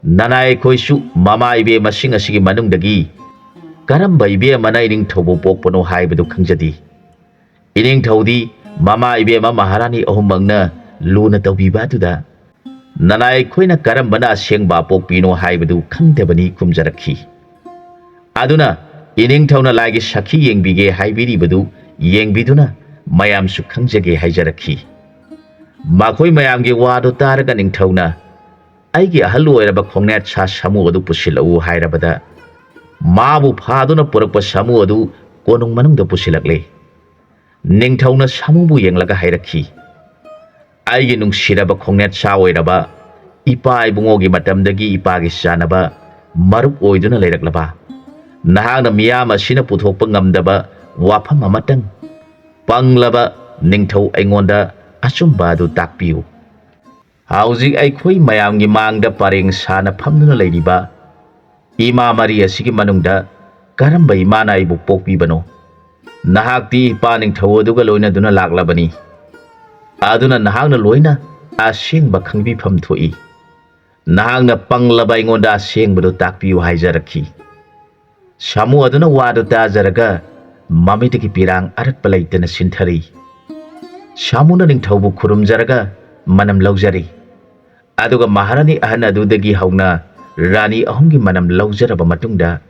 ꯅꯅꯥꯏ ꯑꯩꯈꯣꯏꯁꯨ ꯃꯃꯥ ꯏꯕꯦꯝꯃꯁꯤꯡ ꯑꯁꯤꯒꯤ ꯃꯅꯨꯡꯗꯒꯤ ꯀꯔꯝꯕ ꯏꯕꯦꯝꯃꯅ ꯏꯅꯤꯡꯊꯧꯕꯨ ꯄꯣꯛꯄꯅꯣ ꯍꯥꯏꯕꯗꯨ ꯈꯪꯖꯗꯦ꯫ ꯏꯅꯤꯡꯊꯧꯗꯤ ꯃꯃꯥ ꯏꯕꯦꯝꯃ ꯃꯍꯥꯔꯥꯅꯤ ꯑꯍꯨꯝꯃꯛꯅ ꯂꯨꯅ ꯇꯧꯕꯤꯕ ꯑꯗꯨꯗ ꯅꯅꯥꯏ ꯑꯩꯈꯣꯏꯅ ꯀꯔꯝꯕꯅ ꯑꯁꯦꯡꯕ ꯑꯄꯣꯛꯄꯤꯅꯣ ꯍꯥꯏꯕꯗꯨ ꯈꯪꯗꯕꯅꯤ" ꯈꯨꯝꯖꯔꯛꯈꯤ꯫ ꯑꯗꯨꯅ ꯏꯅꯤꯡꯊꯧꯅ ꯂꯥꯏꯒꯤ ꯁꯛꯈꯤ ꯌꯦꯡꯕꯤꯒꯦ ꯍꯥꯏꯕꯤꯔꯤꯕꯗꯨ ꯌꯦꯡꯕꯤꯗꯨꯅ ꯃꯌꯥꯝꯁꯨ ꯈꯪꯖꯒꯦ ꯍꯥꯏꯖꯔꯛꯈꯤ꯫ ꯃꯈꯣꯏ ꯃꯌꯥꯝꯒꯤ ꯋꯥꯗꯨ ꯇꯥꯔꯒ ꯅꯤꯡꯊꯧꯅ, "ꯑꯩꯒꯤ ꯑꯍꯜ ꯑꯣꯏꯔꯕ ꯈꯣꯡꯅꯦꯠ ꯁꯥ ꯁꯥꯃꯨ ꯑꯗꯨ ꯄꯨꯁꯤꯜꯂꯛꯎ" ꯍꯥꯏꯔꯕꯗ, ꯃꯥꯕꯨ ꯐꯥꯗꯨꯅ ꯄꯨꯔꯛꯄ ꯁꯥꯃꯨ ꯑꯗꯨ ꯀꯣꯅꯨꯡ ꯃꯅꯨꯡꯗ ꯄꯨꯁꯤꯜꯂꯛꯂꯦ꯫ ꯅꯤꯡꯊꯧꯅ ꯁꯥꯃꯨꯕꯨ ꯌꯦꯡꯂꯒ ꯍꯥꯏꯔꯛꯈꯤ, "ꯑꯩꯒꯤ ꯅꯨꯡꯁꯤꯔꯕ ꯈꯣꯡꯅꯦꯠ ꯁꯥ ꯑꯣꯏꯔꯕ ꯏꯄꯥ ꯏꯕꯨꯡꯉꯣꯒꯤ ꯃꯇꯝꯗꯒꯤ ꯏꯄꯥꯒꯤ ꯆꯥꯅꯕ ꯃꯔꯨꯞ ꯑꯣꯏꯗꯨꯅ ꯂꯩꯔꯛꯂꯕ ꯅꯍꯥꯛꯅ ꯃꯤꯌꯥꯝ ꯑꯁꯤꯅ ꯄꯨꯊꯣꯛꯄ ꯉꯝꯗꯕ ꯋꯥꯐꯝ ꯑꯃꯇꯪ ꯄꯪꯂꯕ ꯅꯤꯡꯊꯧ ꯑꯩꯉꯣꯟꯗ ꯑꯆꯨꯝꯕ ꯑꯗꯨ ꯇꯥꯛꯄꯤꯌꯨ꯫ ꯍꯧꯖꯤꯛ ꯑꯩꯈꯣꯏ ꯃꯌꯥꯝꯒꯤ ꯃꯥꯡꯗ ꯄꯔꯦꯡ ꯁꯥꯅ ꯐꯝꯗꯨꯅ ꯂꯩꯔꯤꯕ ꯏꯃꯥ ꯃꯔꯤ ꯑꯁꯤꯒꯤ ꯃꯅꯨꯡꯗ ꯀꯔꯝꯕ ꯏꯃꯥꯅ ꯑꯩꯕꯨ ꯄꯣꯛꯄꯤꯕꯅꯣ? ꯅꯍꯥꯛꯇꯤ ꯏꯄꯥ ꯅꯤꯡꯊꯧ ꯑꯗꯨꯒ ꯂꯣꯏꯅꯗꯨꯅ ꯂꯥꯛꯂꯕꯅꯤ꯫ ꯑꯗꯨꯅ ꯅꯍꯥꯛꯅ ꯂꯣꯏꯅ ꯑꯁꯦꯡꯕ ꯈꯪꯕꯤꯐꯝ ꯊꯣꯛꯏ꯫ ꯅꯍꯥꯛꯅ ꯄꯪꯂꯕ ꯑꯩꯉꯣꯟꯗ ꯑꯁꯦꯡꯕꯗꯨ ꯇꯥꯛꯄꯤꯌꯨ" ꯍꯥꯏꯖꯔꯛꯈꯤ꯫ ꯁꯥꯃꯨ ꯑꯗꯨꯅ ꯋꯥꯗꯨ ꯇꯥꯖꯔꯒ ꯃꯃꯤꯠꯇꯒꯤ ꯄꯤꯔꯥꯡ ꯑꯔꯠꯄ ꯂꯩꯇꯅ ꯁꯤꯟꯊꯔꯤ꯫ ꯁꯥꯃꯨꯅ ꯅꯤꯡꯊꯧꯕꯨ ꯈꯨꯔꯨꯝꯖꯔꯒ ꯃꯅꯝ ꯂꯧꯖꯔꯤ꯫ ꯑꯗꯨꯒ ꯃꯍꯥꯔꯥꯅꯤ ꯑꯍꯟ ꯑꯗꯨꯗꯒꯤ ꯍꯧꯅ ꯔꯥꯅꯤ ꯑꯍꯨꯝꯒꯤ ꯃꯅꯝ ꯂꯧꯖꯔꯕ ꯃꯇꯨꯡꯗ,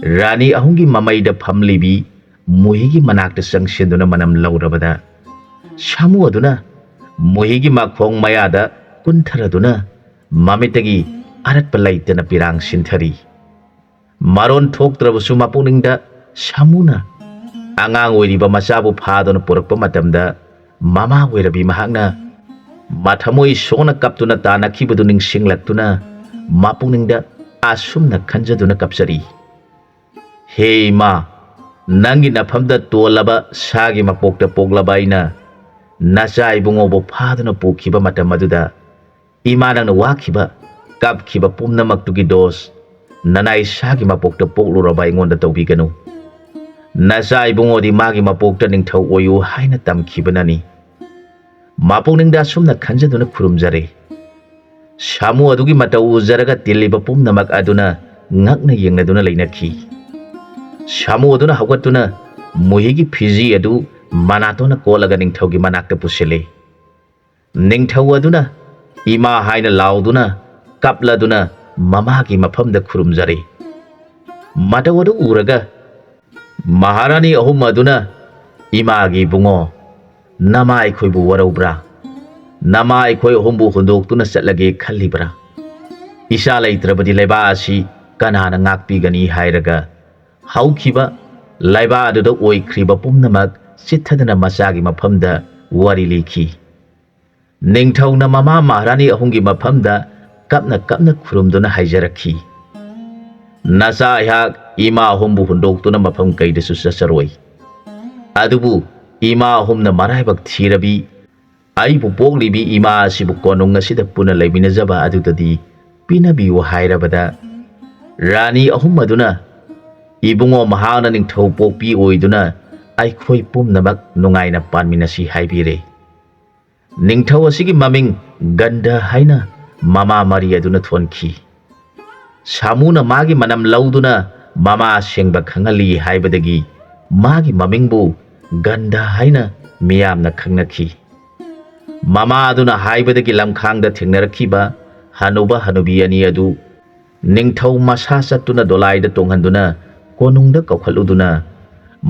ꯔꯥꯅꯤ ꯑꯍꯨꯝꯒꯤ ꯃꯃꯩꯗ ꯐꯝꯂꯤꯕꯤ ꯃꯨꯍꯤꯒꯤ ꯃꯅꯥꯛꯇ ꯆꯪꯁꯤꯟꯗꯨꯅ ꯃꯅꯝ ꯂꯧꯔꯕꯗ, ꯁꯥꯃꯨ ꯑꯗꯨꯅ ꯃꯨꯍꯤꯒꯤ ꯃꯈꯣꯡ ꯃꯌꯥꯗ ꯀꯨꯟꯊꯔꯗꯨꯅ ꯃꯃꯤꯠꯇꯒꯤ ꯑꯔꯠꯄ ꯂꯩꯇꯅ ꯄꯤꯔꯥꯡ ꯁꯤꯟꯊꯔꯤ꯫ ꯃꯔꯣꯟ ꯊꯣꯛꯇ꯭ꯔꯕꯁꯨ ꯃꯄꯨꯛꯅꯤꯡꯗ ꯁꯥꯃꯨꯅ ꯑꯉꯥꯡ ꯑꯣꯏꯔꯤꯕ ꯃꯆꯥꯕꯨ ꯐꯥꯗꯨꯅ ꯄꯨꯔꯛꯄ ꯃꯇꯝꯗ ꯃꯃꯥ ꯑꯣꯏꯔꯕꯤ ꯃꯍꯥꯛꯅ ꯃꯊꯃꯣꯏ ꯁꯣꯛꯅ ꯀꯞꯇꯨꯅ ꯇꯥꯅꯈꯤꯕꯗꯨ ꯅꯤꯡꯁꯤꯡꯂꯛꯇꯨꯅ ꯃꯄꯨꯛꯅꯤꯡꯗ ꯑꯁꯨꯝꯅ ꯈꯟꯖꯗꯨꯅ ꯀꯞꯆꯔꯤ, "ꯍꯦ ꯏꯃꯥ, ꯅꯪꯒꯤ ꯅꯐꯝꯗ ꯇꯣꯜꯂꯕ ꯁꯥꯒꯤ ꯃꯄꯣꯛꯇ ꯄꯣꯛꯂꯕ ꯑꯩꯅ ꯅꯆꯥ ꯏꯕꯨꯡꯉꯣꯕꯨ ꯐꯥꯗꯨꯅ ꯄꯨꯈꯤꯕ ꯃꯇꯝ ꯑꯗꯨꯗ ꯏꯃꯥ, ꯅꯪꯅ ꯋꯥꯈꯤꯕ, ꯀꯞꯈꯤꯕ ꯄꯨꯝꯅꯃꯛꯇꯨꯒꯤ ꯗꯣꯁ ꯅꯅꯥꯏ ꯁꯥꯒꯤ ꯃꯄꯣꯛꯇ ꯄꯣꯛꯂꯨꯔꯕ ꯑꯩꯉꯣꯟꯗ ꯇꯧꯕꯤꯒꯅꯨ꯫ ꯅꯆꯥ ꯏꯕꯨꯡꯉꯣꯗꯤ ꯃꯥꯒꯤ ꯃꯄꯣꯛꯇ ꯅꯤꯡꯊꯧ ꯑꯣꯏꯌꯨ ꯍꯥꯏꯅ ꯇꯝꯈꯤꯕꯅꯅꯤ"꯫ ꯃꯄꯨꯛꯅꯤꯡꯗ ꯑꯁꯨꯝꯅ ꯈꯟꯖꯗꯨꯅ ꯈꯨꯔꯨꯝꯖꯔꯦ꯫ ꯁꯥꯃꯨ ꯑꯗꯨꯒꯤ ꯃꯇꯧ ꯎꯖꯔꯒ ꯇꯤꯜꯂꯤꯕ ꯄꯨꯝꯅꯃꯛ ꯑꯗꯨꯅ ꯉꯛꯅ ꯌꯦꯡꯅꯗꯨꯅ ꯂꯩꯅꯈꯤ꯫ ꯁꯥꯃꯨ ꯑꯗꯨꯅ ꯍꯧꯒꯠꯇꯨꯅ ꯃꯨꯍꯤꯒꯤ ꯐꯤꯖꯤ ꯑꯗꯨ ꯃꯅꯥꯇꯣꯟꯅ ꯀꯣꯠꯂꯒ ꯅꯤꯡꯊꯧꯒꯤ ꯃꯅꯥꯛꯇ ꯄꯨꯁꯤꯜꯂꯦ꯫ ꯅꯤꯡꯊꯧ ꯑꯗꯨꯅ ꯏꯃꯥ ꯍꯥꯏꯅ ꯂꯥꯎꯗꯨꯅ ꯀꯞꯂꯗꯨꯅ ꯃꯃꯥꯒꯤ ꯃꯐꯝꯗ ꯈꯨꯔꯨꯝꯖꯔꯦ꯫ ꯃꯇꯧ ꯑꯗꯨ ꯎꯔꯒ ꯃꯍꯥꯔꯥꯅꯤ ꯑꯍꯨꯝ ꯑꯗꯨꯅ, "ꯏꯃꯥꯒꯤ ꯏꯕꯨꯡꯉꯣ, ꯅꯃꯥ ꯑꯩꯈꯣꯏꯕꯨ ꯋꯥꯔꯧꯕ꯭ꯔꯥ? ꯅꯃꯥ ꯑꯩꯈꯣꯏ ꯑꯍꯨꯝꯕꯨ ꯍꯨꯟꯗꯣꯛꯇꯨꯅ ꯆꯠꯂꯒꯦ ꯈꯜꯂꯤꯕ꯭ꯔꯥ? ꯏꯆꯥ ꯂꯩꯇ꯭ꯔꯕꯗꯤ ꯂꯩꯕꯥꯛ ꯑꯁꯤ ꯀꯅꯥꯅ ꯉꯥꯛꯄꯤꯒꯅꯤ ꯍꯥꯏꯔꯒ ꯍꯧꯈꯤꯕ ꯂꯩꯕꯥꯛ ꯑꯗꯨꯗ ꯑꯣꯏꯈ꯭ꯔꯤꯕ ꯄꯨꯝꯅꯃꯛ ꯆꯤꯠꯊꯗꯅ ꯃꯆꯥꯒꯤ ꯃꯐꯝꯗ ꯋꯥꯔꯤ ꯂꯤꯈꯤ꯫ ꯅꯤꯡꯊꯧꯅ ꯃꯃꯥ ꯃꯍꯥꯔꯥꯅꯤ ꯑꯍꯨꯝꯒꯤ ꯃꯐꯝꯗ ꯀꯞꯅ ꯀꯞꯅ ꯈꯨꯔꯨꯝꯗꯨꯅ ꯍꯥꯏꯖꯔꯛꯈꯤ, "ꯅꯆꯥ ꯑꯩꯍꯥꯛ ꯏꯃꯥ ꯑꯍꯨꯝꯕꯨ ꯍꯨꯟꯗꯣꯛꯇꯨꯅ ꯃꯐꯝ ꯀꯩꯗꯁꯨ ꯆꯠꯆꯔꯣꯏ꯫ ꯑꯗꯨꯕꯨ ꯏꯃꯥ ꯑꯍꯨꯝꯅ ꯃꯔꯥꯏꯕꯛ ꯊꯤꯔꯕꯤ ꯑꯩꯕꯨ ꯄꯣꯛꯂꯤꯕꯤ ꯏꯃꯥ ꯑꯁꯤꯕꯨ ꯀꯣꯅꯨꯡ ꯑꯁꯤꯗ ꯄꯨꯟꯅ ꯂꯩꯃꯤꯟꯅꯖꯕ ꯑꯗꯨꯗꯗꯤ ꯄꯤꯅꯕꯤꯌꯨ" ꯍꯥꯏꯔꯕꯗ, ꯔꯥꯅꯤ ꯑꯍꯨꯝ ꯑꯗꯨꯅ, "ꯏꯕꯨꯡꯉꯣ, ꯃꯍꯥꯛꯅ ꯅꯤꯡꯊꯧ ꯄꯣꯛꯄꯤ ꯑꯣꯏꯗꯨꯅ ꯑꯩꯈꯣꯏ ꯄꯨꯝꯅꯃꯛ ꯅꯨꯡꯉꯥꯏꯅ ꯄꯥꯟꯃꯤꯟꯅꯁꯤ" ꯍꯥꯏꯕꯤꯔꯦ꯫ ꯅꯤꯡꯊꯧ ꯑꯁꯤꯒꯤ ꯃꯃꯤꯡ ꯒꯟꯙ ꯍꯥꯏꯅ ꯃꯃꯥ ꯃꯔꯤ ꯑꯗꯨꯅ ꯊꯣꯟꯈꯤ꯫ ꯁꯥꯃꯨꯅ ꯃꯥꯒꯤ ꯃꯅꯝ ꯂꯧꯗꯨꯅ ꯃꯃꯥ ꯑꯁꯦꯡꯕ ꯈꯪꯍꯜꯂꯤ ꯍꯥꯏꯕꯗꯒꯤ ꯃꯥꯒꯤ ꯃꯃꯤꯡꯕꯨ ꯒꯟꯙ ꯍꯥꯏꯅ ꯃꯤꯌꯥꯝꯅ ꯈꯪꯅꯈꯤ꯫ ꯃꯃꯥ ꯑꯗꯨꯅ ꯍꯥꯏꯕꯗꯒꯤ ꯂꯝꯈꯥꯡꯗ ꯊꯦꯡꯅꯔꯛꯈꯤꯕ ꯍꯅꯨꯕ ꯍꯅꯨꯕꯤ ꯑꯅꯤ ꯑꯗꯨ ꯅꯤꯡꯊꯧ ꯃꯁꯥ ꯆꯠꯇꯨꯅ ꯗꯣꯂꯥꯏꯗ ꯇꯣꯡꯍꯟꯗꯨꯅ ꯀꯣꯅꯨꯡꯗ ꯀꯧꯈꯠꯂꯨꯗꯨꯅ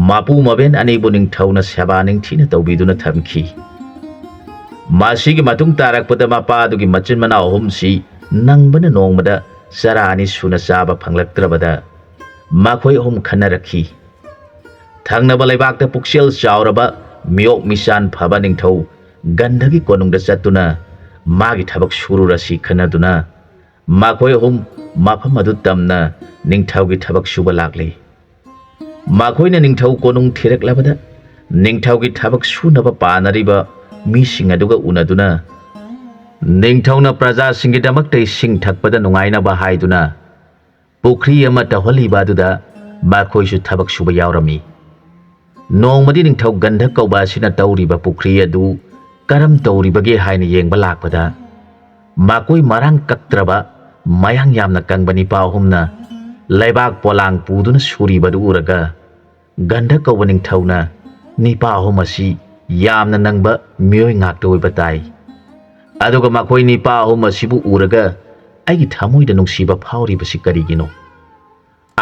ꯃꯄꯨ ꯃꯕꯦꯟ ꯑꯅꯤꯕꯨ ꯅꯤꯡꯊꯧꯅ ꯁꯦꯕꯥ ꯅꯤꯡꯊꯤꯅ ꯇꯧꯕꯤꯗꯨꯅ ꯊꯝꯈꯤ꯫ ꯃꯁꯤꯒꯤ ꯃꯇꯨꯡ ꯇꯥꯔꯛꯄꯗ ꯃꯄꯥꯗꯨꯒꯤ ꯃꯆꯤꯟ ꯃꯅꯥꯎ ꯑꯍꯨꯝꯁꯤ ꯅꯪꯕꯅ ꯅꯣꯡꯃꯗ ꯆꯔꯥ ꯑꯅꯤ ꯁꯨꯅ ꯆꯥꯕ ꯐꯪꯂꯛꯇ꯭ꯔꯕꯗ ꯃꯈꯣꯏ ꯑꯍꯨꯝ ꯈꯟꯅꯔꯛꯈꯤ꯫ ꯊꯪꯅꯕ ꯂꯩꯕꯥꯛꯇ ꯄꯨꯛꯆꯦꯜ ꯆꯥꯎꯔꯕ ꯃꯤꯑꯣꯛ ꯃꯤꯆꯥꯟ ꯐꯕ ꯅꯤꯡꯊꯧ ꯒꯟꯙꯒꯤ ꯀꯣꯅꯨꯡꯗ ꯆꯠꯇꯨꯅ ꯃꯥꯒꯤ ꯊꯕꯛ ꯁꯨꯔꯨꯔꯁꯤ ꯈꯟꯅꯗꯨꯅ ꯃꯈꯣꯏ ꯑꯍꯨꯝ ꯃꯐꯝ ꯑꯗꯨ ꯇꯝꯅ ꯅꯤꯡꯊꯧꯒꯤ ꯊꯕꯛ ꯁꯨꯕ ꯂꯥꯛꯂꯤ꯫ ꯃꯈꯣꯏꯅ ꯅꯤꯡꯊꯧ ꯀꯣꯅꯨꯡ ꯊꯤꯔꯛꯂꯕꯗ ꯅꯤꯡꯊꯧꯒꯤ ꯊꯕꯛ ꯁꯨꯅꯕ ꯄꯥꯅꯔꯤꯕ ꯃꯤꯁꯤꯡ ꯑꯗꯨꯒ ꯎꯅꯗꯨꯅ ꯅꯤꯡꯊꯧꯅ ꯄ꯭ꯔꯖꯥꯁꯤꯡꯒꯤꯗꯃꯛꯇ ꯏꯁꯤꯡ ꯊꯛꯄꯗ ꯅꯨꯡꯉꯥꯏꯅꯕ ꯍꯥꯏꯗꯨꯅ ꯄꯨꯈ꯭ꯔꯤ ꯑꯃ ꯇꯧꯍꯜꯂꯤꯕ ꯑꯗꯨꯗ ꯃꯈꯣꯏꯁꯨ ꯊꯕꯛ ꯁꯨꯕ ꯌꯥꯎꯔꯝꯃꯤ꯫ ꯅꯣꯡꯃꯗꯤ ꯅꯤꯡꯊꯧ ꯒꯟꯙ ꯀꯧꯕ ꯑꯁꯤꯅ ꯇꯧꯔꯤꯕ ꯄꯨꯈ꯭ꯔꯤ ꯑꯗꯨ ꯀꯔꯝ ꯇꯧꯔꯤꯕꯒꯦ ꯍꯥꯏꯅ ꯌꯦꯡꯕ ꯂꯥꯛꯄꯗ ꯃꯈꯣꯏ ꯃꯔꯥꯡ ꯀꯛꯇ꯭ꯔꯕ ꯃꯌꯥꯡ ꯌꯥꯝꯅ ꯀꯪꯕ ꯅꯤꯄꯥ ꯑꯍꯨꯝꯅ ꯂꯩꯕꯥꯛ ꯄꯣꯂꯥꯡ ꯄꯨꯗꯨꯅ ꯁꯨꯔꯤꯕꯗꯨ ꯎꯔꯒ ꯒꯟꯙ ꯀꯧꯕ ꯅꯤꯡꯊꯧꯅ ꯅꯤꯄꯥ ꯑꯍꯨꯝ ꯑꯁꯤ ꯌꯥꯝꯅ ꯅꯪꯕ ꯃꯤꯑꯣꯏ ꯉꯥꯛꯇ ꯑꯣꯏꯕ ꯇꯥꯏ꯫ ꯑꯗꯨꯒ ꯃꯈꯣꯏ ꯅꯤꯄꯥ ꯑꯍꯨꯝ ꯑꯁꯤꯕꯨ ꯎꯔꯒ ꯑꯩꯒꯤ ꯊꯃꯣꯏꯗ ꯅꯨꯡꯁꯤꯕ ꯐꯥꯎꯔꯤꯕꯁꯤ ꯀꯔꯤꯒꯤꯅꯣ?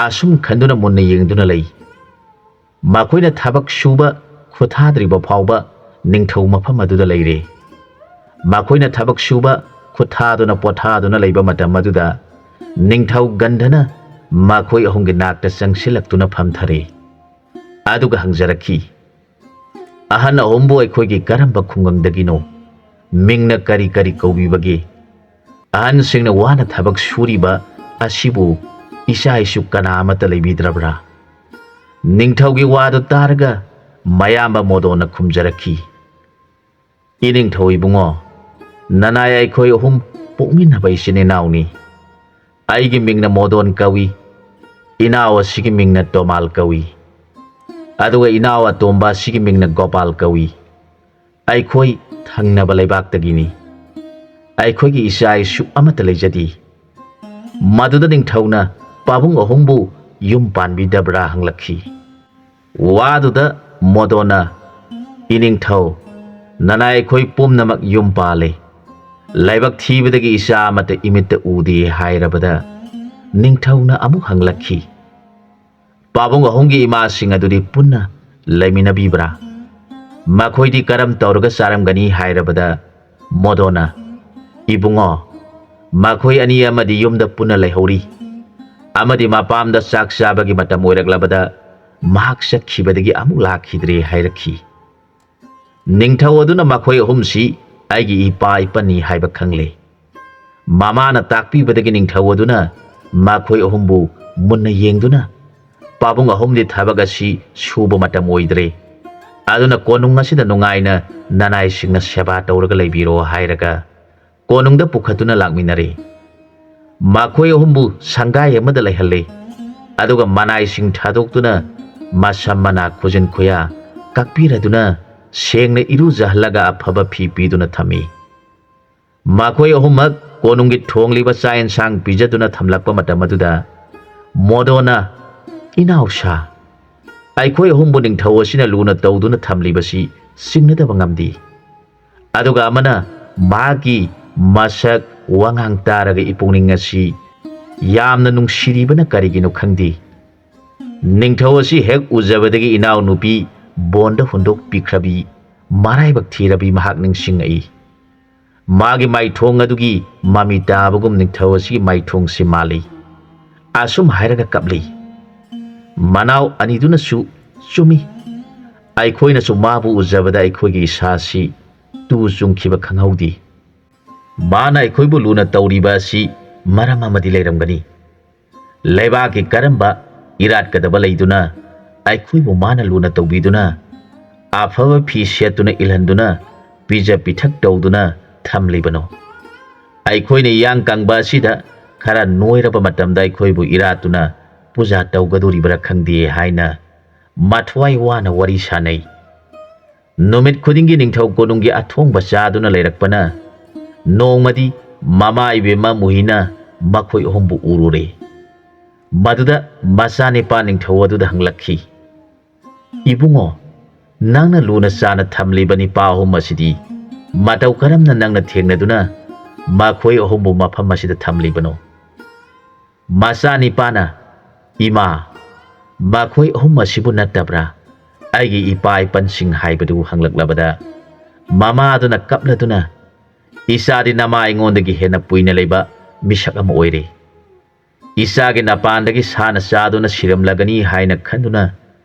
ꯑꯁꯨꯝ ꯈꯟꯗꯨꯅ ꯃꯨꯟꯅ ꯌꯦꯡꯗꯨꯅ ꯂꯩ꯫ ꯃꯈꯣꯏꯅ ꯊꯕꯛ ꯁꯨꯕ ꯈꯨꯠꯊꯥꯗ꯭ꯔꯤꯕ ꯐꯥꯎꯕ ꯅꯤꯡꯊꯧ ꯃꯐꯝ ꯑꯗꯨꯗ ꯂꯩꯔꯦ꯫ ꯃꯈꯣꯏꯅ ꯊꯕꯛ ꯁꯨꯕ ꯈꯨꯠꯊꯥꯗꯨꯅ ꯄꯣꯊꯥꯗꯨꯅ ꯂꯩꯕ ꯃꯇꯝ ꯑꯗꯨꯗ ꯅꯤꯡꯊꯧ ꯒꯟꯙꯅ ꯃꯈꯣꯏ ꯑꯍꯨꯝꯒꯤ ꯅꯥꯛꯇ ꯆꯪꯁꯤꯜꯂꯛꯇꯨꯅ ꯐꯝꯊꯔꯦ꯫ ꯑꯗꯨꯒ ꯍꯪꯖꯔꯛꯈꯤ, "ꯑꯍꯟ ꯑꯍꯨꯝꯕꯨ ꯑꯩꯈꯣꯏꯒꯤ ꯀꯔꯝꯕ ꯈꯨꯡꯒꯪꯗꯒꯤꯅꯣ? ꯃꯤꯡꯅ ꯀꯔꯤ ꯀꯔꯤ ꯀꯧꯕꯤꯕꯒꯦ? ꯑꯍꯟꯁꯤꯡꯅ ꯋꯥꯅ ꯊꯕꯛ ꯁꯨꯔꯤꯕ ꯑꯁꯤꯕꯨ ꯏꯆꯥ ꯏꯁꯨ ꯀꯅꯥ ꯑꯃꯠꯇ ꯂꯩꯕꯤꯗ꯭ꯔꯕ꯭ꯔꯥ?" ꯅꯤꯡꯊꯧꯒꯤ ꯋꯥꯗꯨ ꯇꯥꯔꯒ ꯃꯌꯥꯝꯕ ꯃꯣꯗꯣꯟꯅ ꯈꯨꯝꯖꯔꯛꯈꯤ, "ꯏꯅꯤꯡꯊꯧ ꯏꯕꯨꯡꯉꯣ, ꯅꯅꯥꯏ ꯑꯩꯈꯣꯏ ꯑꯍꯨꯝ ꯄꯣꯛꯃꯤꯟꯅꯕ ꯏꯆꯤꯟ ꯏꯅꯥꯎꯅꯤ꯫ ꯑꯩꯒꯤ ꯃꯤꯡꯅ ꯃꯣꯗꯣꯟ ꯀꯧꯏ, ꯏꯅꯥꯎ ꯑꯁꯤꯒꯤ ꯃꯤꯡꯅ ꯇꯣꯃꯥꯜ ꯀꯧꯏ, ꯑꯗꯨꯒ ꯏꯅꯥꯎ ꯑꯇꯣꯝꯕ ꯑꯁꯤꯒꯤ ꯃꯤꯡꯅ ꯒꯣꯄꯥꯜ ꯀꯧꯏ꯫ ꯑꯩꯈꯣꯏ ꯊꯪꯅꯕ ꯂꯩꯕꯥꯛꯇꯒꯤꯅꯤ꯫ ꯑꯩꯈꯣꯏꯒꯤ ꯏꯆꯥ ꯏꯁꯨ ꯑꯃꯠꯇ ꯂꯩꯖꯗꯦ꯫" ꯃꯗꯨꯗ ꯅꯤꯡꯊꯧꯅ ꯄꯥꯕꯨꯡ ꯑꯍꯨꯝꯕꯨ ꯌꯨꯝ ꯄꯥꯟꯕꯤꯗꯕ꯭ꯔꯥ ꯍꯪꯂꯛꯈꯤ꯫ ꯋꯥꯗꯨꯗ ꯃꯣꯗꯣꯅ, "ꯏꯅꯤꯡꯊꯧ, ꯅꯅꯥꯏ ꯑꯩꯈꯣꯏ ꯄꯨꯝꯅꯃꯛ ꯌꯨꯝ ꯄꯥꯜꯂꯦ꯫ ꯂꯥꯏꯕꯛ ꯊꯤꯕꯗꯒꯤ ꯏꯆꯥ ꯑꯃꯠꯇ ꯏꯃꯤꯠꯇ ꯎꯗꯦ" ꯍꯥꯏꯔꯕꯗ, ꯅꯤꯡꯊꯧꯅ ꯑꯃꯨꯛ ꯍꯪꯂꯛꯈꯤ, "ꯄꯥꯕꯨꯡ ꯑꯍꯨꯝꯒꯤ ꯏꯃꯥꯁꯤꯡ ꯑꯗꯨꯗꯤ ꯄꯨꯟꯅ ꯂꯩꯃꯤꯟꯅꯕꯤꯕ꯭ꯔꯥ? ꯃꯈꯣꯏꯗꯤ ꯀꯔꯝ ꯇꯧꯔꯒ ꯆꯥꯔꯝꯒꯅꯤ?" ꯍꯥꯏꯔꯕꯗ, ꯃꯣꯗꯣꯅ, "ꯏꯕꯨꯡꯉꯣ, ꯃꯈꯣꯏ ꯑꯅꯤ ꯑꯃꯗꯤ ꯌꯨꯝꯗ ꯄꯨꯟꯅ ꯂꯩꯍꯧꯔꯤ, ꯑꯃꯗꯤ ꯃꯄꯥꯝꯗ ꯆꯥꯛ ꯆꯥꯕꯒꯤ ꯃꯇꯝ ꯑꯣꯏꯔꯛꯂꯕꯗ ꯃꯍꯥꯛ ꯆꯠꯈꯤꯕꯗꯒꯤ ꯑꯃꯨꯛ ꯂꯥꯛꯈꯤꯗ꯭ꯔꯦ" ꯍꯥꯏꯔꯛꯈꯤ꯫ ꯅꯤꯡꯊꯧ ꯑꯗꯨꯅ ꯃꯈꯣꯏ ꯑꯍꯨꯝꯁꯤ ꯑꯩꯒꯤ ꯏꯄꯥ ꯏꯄꯟꯅꯤ ꯍꯥꯏꯕ ꯈꯪꯂꯦ꯫ ꯃꯃꯥꯅ ꯇꯥꯛꯄꯤꯕꯗꯒꯤ ꯅꯤꯡꯊꯧ ꯑꯗꯨꯅ ꯃꯈꯣꯏ ꯑꯍꯨꯝꯕꯨ ꯃꯨꯟꯅ ꯌꯦꯡꯗꯨꯅ, "ꯄꯥꯕꯨꯡ ꯑꯍꯨꯝꯗꯤ ꯊꯕꯛ ꯑꯁꯤ ꯁꯨꯕ ꯃꯇꯝ ꯑꯣꯏꯗ꯭ꯔꯦ, ꯑꯗꯨꯅ ꯀꯣꯅꯨꯡ ꯑꯁꯤꯗ ꯅꯨꯡꯉꯥꯏꯅ ꯅꯅꯥꯏꯁꯤꯡꯅ ꯁꯦꯕꯥ ꯇꯧꯔꯒ ꯂꯩꯕꯤꯔꯣ" ꯍꯥꯏꯔꯒ ꯀꯣꯅꯨꯡꯗ ꯄꯨꯈꯠꯇꯨꯅ ꯂꯥꯛꯃꯤꯟꯅꯔꯦ꯫ ꯃꯈꯣꯏ ꯑꯍꯨꯝꯕꯨ ꯁꯪꯒꯥꯏ ꯑꯃꯗ ꯂꯩꯍꯜꯂꯦ꯫ ꯑꯗꯨꯒ ꯃꯅꯥꯏꯁꯤꯡ ꯊꯥꯗꯣꯛꯇꯨꯅ ꯃꯁꯝ ꯃꯅꯥ, ꯈꯨꯖꯤꯟ ꯈꯨꯌꯥ ꯀꯛꯄꯤꯔꯗꯨꯅ ꯁꯦꯡꯅ ꯏꯔꯨꯖꯍꯜꯂꯒ ꯑꯐꯕ ꯐꯤ ꯄꯤꯗꯨꯅ ꯊꯝꯃꯤ꯫ ꯃꯈꯣꯏ ꯑꯍꯨꯝꯃꯛ ꯀꯣꯅꯨꯡꯒꯤ ꯊꯣꯡꯂꯤꯕ ꯆꯥꯛ ꯌꯦꯟꯁꯥꯡ ꯄꯤꯖꯗꯨꯅ ꯊꯝꯂꯛꯄ ꯃꯇꯝ ꯑꯗꯨꯗ ꯃꯣꯗꯣꯅ, "ꯏꯅꯥꯎꯁꯥ, ꯑꯩꯈꯣꯏ ꯑꯍꯨꯝꯕꯨ ꯅꯤꯡꯊꯧ ꯑꯁꯤꯅ ꯂꯨꯅ ꯇꯧꯗꯨꯅ ꯊꯝꯂꯤꯕꯁꯤ ꯆꯤꯡꯅꯗꯕ ꯉꯝꯗꯦ꯫ ꯑꯗꯨꯒ ꯑꯃꯅ ꯃꯍꯥꯛꯀꯤ ꯃꯁꯛ ꯋꯥꯉꯥꯡ ꯇꯥꯔꯒ ꯏꯄꯨꯛꯅꯤꯡ ꯑꯁꯤ ꯌꯥꯝꯅ ꯅꯨꯡꯁꯤꯔꯤꯕꯅ ꯀꯔꯤꯒꯤꯅꯣ ꯈꯪꯗꯦ꯫ ꯅꯤꯡꯊꯧ ꯑꯁꯤ ꯍꯦꯛ ꯎꯖꯕꯗꯒꯤ ꯏꯅꯥꯎꯅꯨꯄꯤ ꯕꯣꯟꯗ ꯍꯨꯟꯗꯣꯛꯄꯤꯈ꯭ꯔꯕꯤ, ꯃꯔꯥꯏꯕꯛ ꯊꯤꯔꯕꯤ ꯃꯍꯥꯛ ꯅꯤꯡꯁꯤꯡꯉꯛꯏ꯫ ꯃꯥꯒꯤ ꯃꯥꯏꯊꯣꯡ ꯑꯗꯨꯒꯤ ꯃꯃꯤ ꯇꯥꯕꯒꯨꯝ ꯅꯤꯡꯊꯧ ꯑꯁꯤꯒꯤ ꯃꯥꯏꯊꯣꯡꯁꯤ ꯃꯥꯜꯂꯤ꯫ ꯑꯁꯨꯝ ꯍꯥꯏꯔꯒ ꯀꯞꯂꯤ꯫ ꯃꯅꯥꯎ ꯑꯅꯤꯗꯨꯅꯁꯨ ꯆꯨꯝꯃꯤ꯫ ꯑꯩꯈꯣꯏꯅꯁꯨ ꯃꯥꯕꯨ ꯎꯖꯕꯗ ꯑꯩꯈꯣꯏꯒꯤ ꯏꯁꯥꯁꯤ ꯇꯨ ꯆꯨꯡꯈꯤꯕ ꯈꯪꯍꯧꯗꯦ꯫ ꯃꯥꯅ ꯑꯩꯈꯣꯏꯕꯨ ꯂꯨꯅ ꯇꯧꯔꯤꯕ ꯑꯁꯤ ꯃꯔꯝ ꯑꯃꯗꯤ ꯂꯩꯔꯝꯒꯅꯤ꯫ ꯂꯩꯕꯥꯛꯀꯤ ꯀꯔꯝꯕ ꯏꯔꯥꯠꯀꯗꯕ ꯂꯩꯗꯨꯅ ꯑꯩꯈꯣꯏꯕꯨ ꯃꯥꯅ ꯂꯨꯅ ꯇꯧꯕꯤꯗꯨꯅ, ꯑꯐꯕ ꯐꯤ ꯁꯦꯠꯇꯨꯅ ꯏꯜꯍꯟꯗꯨꯅ, ꯄꯤꯖ ꯄꯤꯊꯛ ꯇꯧꯗꯨꯅ ꯊꯝꯂꯤꯕꯅꯣ? ꯑꯩꯈꯣꯏꯅ ꯏꯌꯥꯡ ꯀꯪꯕ ꯑꯁꯤꯗ ꯈꯔ ꯅꯣꯏꯔꯕ ꯃꯇꯝꯗ ꯑꯩꯈꯣꯏꯕꯨ ꯏꯔꯥꯠꯇꯨꯅ ꯄꯨꯖꯥ ꯇꯧꯒꯗꯣꯔꯤꯕ꯭ꯔꯥ ꯈꯪꯗꯦ ꯍꯥꯏꯅ ꯃꯊ꯭ꯋꯥꯏ ꯋꯥꯅ ꯋꯥꯔꯤ ꯁꯥꯅꯩ꯫ ꯅꯨꯃꯤꯠ ꯈꯨꯗꯤꯡꯒꯤ ꯅꯤꯡꯊꯧ ꯀꯣꯅꯨꯡꯒꯤ ꯑꯊꯣꯡꯕ ꯆꯥꯗꯨꯅ ꯂꯩꯔꯛꯄꯅ ꯅꯣꯡꯃꯗꯤ ꯃꯃꯥ ꯏꯕꯦꯝꯃ ꯃꯨꯍꯤꯅ ꯃꯈꯣꯏ ꯑꯍꯨꯝꯕꯨ ꯎꯔꯨꯔꯦ꯫ ꯃꯗꯨꯗ ꯃꯆꯥꯅꯤꯄꯥ ꯅꯤꯡꯊꯧ ꯑꯗꯨꯗ ꯍꯪꯂꯛꯈꯤ, "ꯏꯕꯨꯡꯉꯣ, ꯅꯪꯅ ꯂꯨꯅ ꯆꯥꯅ ꯊꯝꯂꯤꯕ ꯅꯤꯄꯥ ꯑꯍꯨꯝ ꯑꯁꯤꯗꯤ ꯃꯇꯧ ꯀꯔꯝꯅ ꯅꯪꯅ ꯊꯦꯡꯅꯗꯨꯅ ꯃꯈꯣꯏ ꯑꯍꯨꯝꯕꯨ ꯃꯐꯝ ꯑꯁꯤꯗ ꯊꯝꯂꯤꯕꯅꯣ?" ꯃꯆꯥꯅꯤꯄꯥꯅ, "ꯏꯃꯥ, ꯃꯈꯣꯏ ꯑꯍꯨꯝ ꯑꯁꯤꯕꯨ ꯅꯠꯇꯕ꯭ꯔꯥ ꯑꯩꯒꯤ ꯏꯄꯥ ꯏꯄꯟꯁꯤꯡ?" ꯍꯥꯏꯕꯗꯨ ꯍꯪꯂꯛꯂꯕꯗ, ꯃꯃꯥꯗꯨꯅ ꯀꯞꯂꯗꯨꯅ, "ꯏꯆꯥꯗꯤ ꯅꯃꯥ ꯑꯩꯉꯣꯟꯗꯒꯤ ꯍꯦꯟꯅ ꯄꯨꯏꯅ ꯂꯩꯕ ꯃꯤꯁꯛ ꯑꯃ ꯑꯣꯏꯔꯦ꯫ ꯏꯆꯥꯒꯤ ꯅꯄꯥꯟꯗꯒꯤ ꯁꯥꯅ ꯆꯥꯗꯨꯅ ꯁꯤꯔꯝꯂꯒꯅꯤ ꯍꯥꯏꯅ ꯈꯟꯗꯨꯅ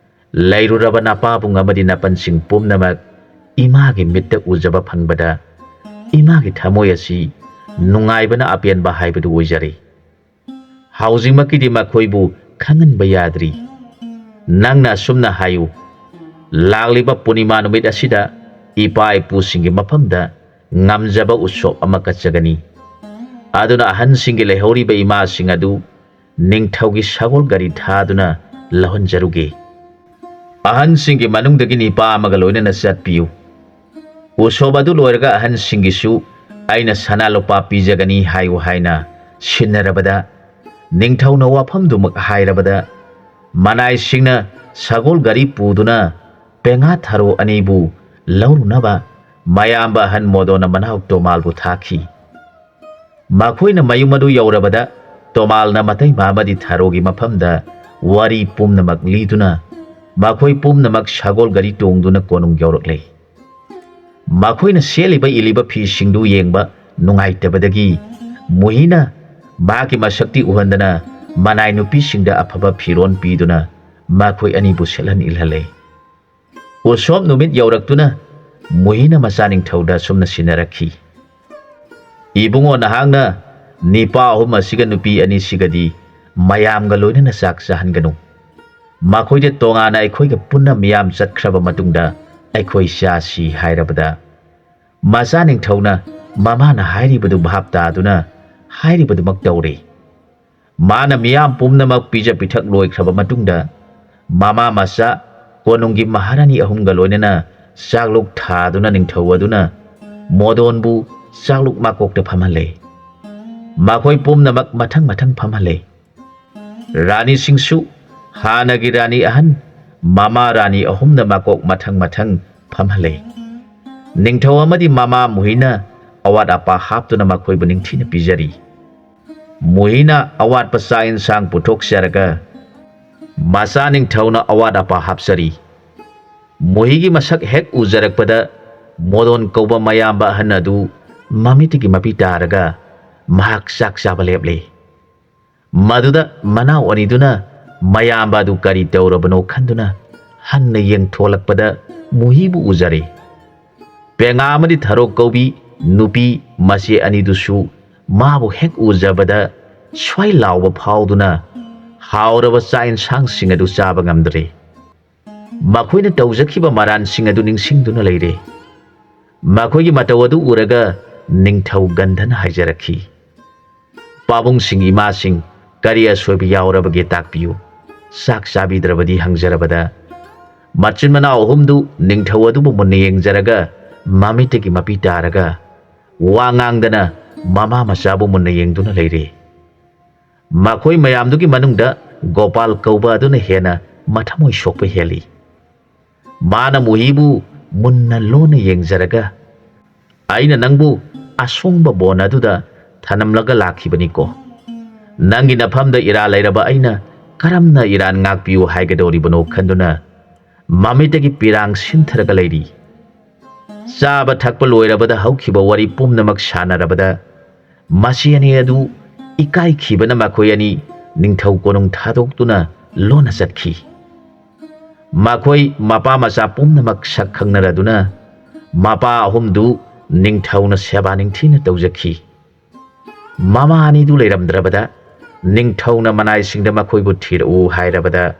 ꯂꯩꯔꯨꯔꯕ ꯅꯄꯥꯕꯨꯡ ꯑꯃꯗꯤ ꯅꯄꯟꯁꯤꯡ ꯄꯨꯝꯅꯃꯛ ꯏꯃꯥꯒꯤ ꯃꯤꯠꯇ ꯎꯖꯕ ꯐꯪꯕꯗ ꯏꯃꯥꯒꯤ ꯊꯃꯣꯏ ꯑꯁꯤ ꯅꯨꯡꯉꯥꯏꯕꯅ ꯑꯄꯦꯟꯕ ꯍꯥꯏꯕꯗꯨ ꯑꯣꯏꯖꯔꯦ꯫ ꯍꯧꯖꯤꯛꯃꯛꯀꯤꯗꯤ ꯃꯈꯣꯏꯕꯨ ꯈꯪꯍꯟꯕ ꯌꯥꯗ꯭ꯔꯤ꯫ ꯅꯪꯅ ꯑꯁꯨꯝꯅ ꯍꯥꯏꯌꯨ, ꯂꯥꯛꯂꯤꯕ ꯄꯨꯔꯅꯤꯃꯥ ꯅꯨꯃꯤꯠ ꯑꯁꯤꯗ ꯏꯄꯥ ꯏꯄꯨꯁꯤꯡꯒꯤ ꯃꯐꯝꯗ ꯉꯝꯖꯕ ꯎꯠꯁꯣꯞ ꯑꯃ ꯀꯠꯆꯒꯅꯤ꯫ ꯑꯗꯨꯅ ꯑꯍꯟꯁꯤꯡꯒꯤ ꯂꯩꯍꯧꯔꯤꯕ ꯏꯃꯥꯁꯤꯡ ꯑꯗꯨ ꯅꯤꯡꯊꯧꯒꯤ ꯁꯒꯣꯜ ꯒꯥꯔꯤ ꯊꯥꯗꯨꯅ ꯂꯧꯍꯟꯖꯔꯨꯒꯦ꯫ ꯑꯍꯟꯁꯤꯡꯒꯤ ꯃꯅꯨꯡꯗꯒꯤ ꯅꯤꯄꯥ ꯑꯃꯒ ꯂꯣꯏꯅꯅ ꯆꯠꯄꯤꯌꯨ꯫ ꯎꯁꯣꯞ ꯑꯗꯨ ꯂꯣꯏꯔꯒ ꯑꯍꯟꯁꯤꯡꯒꯤꯁꯨ ꯑꯩꯅ ꯁꯅꯥ ꯂꯨꯄꯥ ꯄꯤꯖꯒꯅꯤ ꯍꯥꯏꯌꯨ" ꯍꯥꯏꯅ ꯁꯤꯟꯅꯔꯕꯗ, ꯅꯤꯡꯊꯧꯅ ꯋꯥꯐꯝꯗꯨꯃꯛ ꯍꯥꯏꯔꯕꯗ, ꯃꯅꯥꯏꯁꯤꯡꯅ ꯁꯒꯣꯜ ꯒꯥꯔꯤ ꯄꯨꯗꯨꯅ ꯄꯦꯉꯥ ꯊꯔꯣ ꯑꯅꯤꯕꯨ ꯂꯧꯔꯨꯅꯕ ꯃꯌꯥꯝꯕ ꯑꯍꯟ ꯃꯣꯗꯣꯅ ꯃꯅꯥꯎ ꯇꯣꯃꯥꯜꯕꯨ ꯊꯥꯈꯤ꯫ ꯃꯈꯣꯏꯅ ꯃꯌꯨꯝ ꯑꯗꯨ ꯌꯧꯔꯕꯗ, ꯇꯣꯃꯥꯜꯅ ꯃꯇꯩꯃ ꯑꯃꯗꯤ ꯊꯔꯣꯒꯤ ꯃꯐꯝꯗ ꯋꯥꯔꯤ ꯄꯨꯝꯅꯃꯛ ꯂꯤꯗꯨꯅ, ꯃꯈꯣꯏ ꯄꯨꯝꯅꯃꯛ ꯁꯒꯣꯜ ꯒꯥꯔꯤ ꯇꯣꯡꯗꯨꯅ ꯀꯣꯅꯨꯡ ꯌꯧꯔꯛꯂꯦ꯫ ꯃꯈꯣꯏꯅ ꯁꯦꯠꯂꯤꯕ ꯏꯜꯂꯤꯕ ꯐꯤꯁꯤꯡꯗꯨ ꯌꯦꯡꯕ ꯅꯨꯡꯉꯥꯏꯇꯕꯗꯒꯤ, ꯃꯨꯍꯤꯅ ꯃꯍꯥꯛꯀꯤ ꯃꯁꯛꯇꯤ ꯎꯍꯟꯗꯅ ꯃꯅꯥꯏ ꯅꯨꯄꯤꯁꯤꯡꯗ ꯑꯐꯕ ꯐꯤꯔꯣꯜ ꯄꯤꯗꯨꯅ ꯃꯈꯣꯏ ꯑꯅꯤꯕꯨ ꯁꯦꯠꯍꯟ ꯏꯜꯍꯜꯂꯦ꯫ ꯎꯁꯣꯞ ꯅꯨꯃꯤꯠ ꯌꯧꯔꯛꯇꯨꯅ ꯃꯨꯍꯤꯅ ꯃꯆꯥ ꯅꯤꯡꯊꯧꯗ ꯑꯁꯨꯝꯅ ꯁꯤꯟꯅꯔꯛꯈꯤ, "ꯏꯕꯨꯡꯉꯣ, ꯅꯍꯥꯛꯅ ꯅꯤꯄꯥ ꯑꯍꯨꯝ ꯑꯁꯤꯒ ꯅꯨꯄꯤ ꯑꯅꯤꯁꯤꯒꯗꯤ ꯃꯌꯥꯝꯒ ꯂꯣꯏꯅꯅ ꯆꯥꯛ ꯆꯥꯍꯟꯒꯅꯨ꯫ ꯃꯈꯣꯏꯗ ꯇꯣꯉꯥꯟꯅ ꯑꯩꯈꯣꯏꯒ ꯄꯨꯟꯅ ꯃꯤꯌꯥꯝ ꯆꯠꯈ꯭ꯔꯕ ꯃꯇꯨꯡꯗ ꯑꯩꯈꯣꯏ ꯆꯥꯁꯤ" ꯍꯥꯏꯔꯕꯗ, ꯃꯆꯥ ꯅꯤꯡꯊꯧꯅ ꯃꯃꯥꯅ ꯍꯥꯏꯔꯤꯕꯗꯨ ꯚꯥꯞ ꯇꯥꯗꯨꯅ ꯍꯥꯏꯔꯤꯕꯗꯨꯃꯛ ꯇꯧꯔꯦ꯫ ꯃꯥꯅ ꯃꯤꯌꯥꯝ ꯄꯨꯝꯅꯃꯛ ꯄꯤꯖ ꯄꯤꯊꯛ ꯂꯣꯏꯈ꯭ꯔꯕ ꯃꯇꯨꯡꯗ, ꯃꯃꯥ ꯃꯆꯥ ꯀꯣꯅꯨꯡꯒꯤ ꯃꯍꯥꯔꯥꯅꯤ ꯑꯍꯨꯝꯒ ꯂꯣꯏꯅꯅ ꯆꯥꯛꯂꯨꯛ ꯊꯥꯗꯨꯅ ꯅꯤꯡꯊꯧ ꯑꯗꯨꯅ ꯃꯣꯗꯣꯟꯕꯨ ꯆꯥꯛꯂꯨꯛ ꯃꯀꯣꯛꯇ ꯐꯝꯍꯜꯂꯦ꯫ ꯃꯈꯣꯏ ꯄꯨꯝꯅꯃꯛ ꯃꯊꯪ ꯃꯊꯪ ꯐꯝꯍꯜꯂꯦ꯫ ꯔꯥꯅꯤꯁꯤꯡꯁꯨ ꯍꯥꯟꯅꯒꯤ ꯔꯥꯅꯤ ꯑꯍꯟ, ꯃꯃꯥ ꯔꯥꯅꯤ ꯑꯍꯨꯝꯅ ꯃꯀꯣꯛ ꯃꯊꯪ ꯃꯊꯪ ꯐꯝꯍꯜꯂꯦ꯫ ꯅꯤꯡꯊꯧ ꯑꯃꯗꯤ ꯃꯃꯥ ꯃꯨꯍꯤꯅ ꯑꯋꯥꯠ ꯑꯄꯥ ꯍꯥꯞꯇꯨꯅ ꯃꯈꯣꯏꯕꯨ ꯅꯤꯡꯊꯤꯅ ꯄꯤꯖꯔꯤ꯫ ꯃꯨꯍꯤꯅ ꯑꯋꯥꯠꯄ ꯆꯥꯛ ꯏꯟꯁꯥꯡ ꯄꯨꯊꯣꯛꯆꯔꯒ, ꯃꯆꯥ ꯅꯤꯡꯊꯧꯅ ꯑꯋꯥꯠ ꯑꯄꯥ ꯍꯥꯞꯆꯔꯤ꯫ ꯃꯨꯍꯤꯒꯤ ꯃꯁꯛ ꯍꯦꯛ ꯎꯖꯔꯛꯄꯗ, ꯃꯣꯗꯣꯟ ꯀꯧꯕ ꯃꯌꯥꯝꯕ ꯑꯍꯟ ꯑꯗꯨ ꯃꯃꯤꯠꯇꯒꯤ ꯃꯄꯤ ꯇꯥꯔꯒ ꯃꯍꯥꯛ ꯆꯥꯛ ꯆꯥꯕ ꯂꯦꯞꯂꯦ꯫ ꯃꯗꯨꯗ ꯃꯅꯥꯎ ꯑꯅꯤꯗꯨꯅ ꯃꯌꯥꯝꯕ ꯑꯗꯨ ꯀꯔꯤ ꯇꯧꯔꯕꯅꯣ ꯈꯟꯗꯨꯅ ꯍꯟꯅ ꯌꯦꯡꯊꯣꯛꯂꯛꯄꯗ, ꯃꯨꯍꯤꯕꯨ ꯎꯖꯔꯦ꯫ ꯄꯦꯉꯥ ꯑꯃꯗꯤ ꯊꯔꯣ ꯀꯧꯕꯤ ꯅꯨꯄꯤ ꯃꯆꯦ ꯑꯅꯤꯗꯨꯁꯨ ꯃꯥꯕꯨ ꯍꯦꯛ ꯎꯖꯕꯗ ꯁ꯭ꯋꯥꯏ ꯂꯥꯎꯕ ꯐꯥꯎꯗꯨꯅ ꯍꯥꯎꯔꯕ ꯆꯥꯛ ꯏꯟꯁꯥꯡꯁꯤꯡ ꯑꯗꯨ ꯆꯥꯕ ꯉꯝꯗ꯭ꯔꯦ꯫ ꯃꯈꯣꯏꯅ ꯇꯧꯖꯈꯤꯕ ꯃꯔꯥꯟꯁꯤꯡ ꯑꯗꯨ ꯅꯤꯡꯁꯤꯡꯗꯨꯅ ꯂꯩꯔꯦ꯫ ꯃꯈꯣꯏꯒꯤ ꯃꯇꯧ ꯑꯗꯨ ꯎꯔꯒ ꯅꯤꯡꯊꯧ ꯒꯟꯙꯅ ꯍꯥꯏꯖꯔꯛꯈꯤ, "ꯄꯥꯕꯨꯡꯁꯤꯡ, ꯏꯃꯥꯁꯤꯡ, ꯀꯔꯤ ꯑꯁꯣꯏꯕ ꯌꯥꯎꯔꯕꯒꯦ ꯇꯥꯛꯄꯤꯌꯨ꯫ ꯆꯥꯛ ꯆꯥꯕꯤꯗ꯭ꯔꯕꯗꯤ" ꯍꯪꯖꯔꯕꯗ, ꯃꯆꯤꯟ ꯃꯅꯥꯎ ꯑꯍꯨꯝꯗꯨ ꯅꯤꯡꯊꯧ ꯑꯗꯨꯕꯨ ꯃꯨꯟꯅ ꯌꯦꯡꯖꯔꯒ, ꯃꯃꯤꯠꯇꯒꯤ ꯃꯄꯤ ꯇꯥꯔꯒ ꯋꯥ ꯉꯥꯡꯗꯅ ꯃꯃꯥ ꯃꯆꯥꯕꯨ ꯃꯨꯟꯅ ꯌꯦꯡꯗꯨꯅ ꯂꯩꯔꯦ꯫ ꯃꯈꯣꯏ ꯃꯌꯥꯝꯗꯨꯒꯤ ꯃꯅꯨꯡꯗ ꯒꯣꯄꯥꯜ ꯀꯧꯕ ꯑꯗꯨꯅ ꯍꯦꯟꯅ ꯃꯊꯃꯣꯏ ꯁꯣꯛꯄ ꯍꯦꯜꯂꯤ꯫ ꯃꯥꯅ ꯃꯨꯍꯤꯕꯨ ꯃꯨꯟꯅ ꯂꯣꯟꯅ ꯌꯦꯡꯖꯔꯒ, "ꯑꯩꯅ ꯅꯪꯕꯨ ꯑꯁꯣꯡꯕ ꯕꯣꯟ ꯑꯗꯨꯗ ꯊꯅꯝꯂꯒ ꯂꯥꯛꯈꯤꯕꯅꯤꯀꯣ꯫ ꯅꯪꯒꯤ ꯅꯐꯝꯗ ꯏꯔꯥ ꯂꯩꯔꯕ ꯑꯩꯅ ꯀꯔꯝꯅ ꯏꯔꯥꯟ ꯉꯥꯛꯄꯤꯌꯨ ꯍꯥꯏꯒꯗꯧꯔꯤꯕꯅꯣ?" ꯈꯟꯗꯨꯅ ꯃꯃꯤꯠꯇꯒꯤ ꯄꯤꯔꯥꯡ ꯁꯤꯟꯊꯔꯒ ꯂꯩꯔꯤ꯫ ꯆꯥꯕ ꯊꯛꯄ ꯂꯣꯏꯔꯕꯗ ꯍꯧꯈꯤꯕ ꯋꯥꯔꯤ ꯄꯨꯝꯅꯃꯛ ꯁꯥꯟꯅꯔꯕꯗ, ꯃꯆꯦ ꯑꯅꯤ ꯑꯗꯨ ꯏꯀꯥꯏꯈꯤꯕꯅ ꯃꯈꯣꯏ ꯑꯅꯤ ꯅꯤꯡꯊꯧ ꯀꯣꯅꯨꯡ ꯊꯥꯗꯣꯛꯇꯨꯅ ꯂꯣꯟꯅ ꯆꯠꯈꯤ꯫ ꯃꯈꯣꯏ ꯃꯄꯥ ꯃꯆꯥ ꯄꯨꯝꯅꯃꯛ ꯁꯛ ꯈꯪꯅꯔꯗꯨꯅ ꯃꯄꯥ ꯑꯍꯨꯝꯗꯨ ꯅꯤꯡꯊꯧꯅ ꯁꯦꯕꯥ ꯅꯤꯡꯊꯤꯅ ꯇꯧꯖꯈꯤ꯫ ꯃꯃꯥ ꯑꯅꯤꯗꯨ ꯂꯩꯔꯝꯗ꯭ꯔꯕꯗ ꯅꯤꯡꯊꯧꯅ ꯃꯅꯥꯏꯁꯤꯡꯗ ꯃꯈꯣꯏꯕꯨ ꯊꯤꯔꯛꯎ ꯍꯥꯏꯔꯕꯗ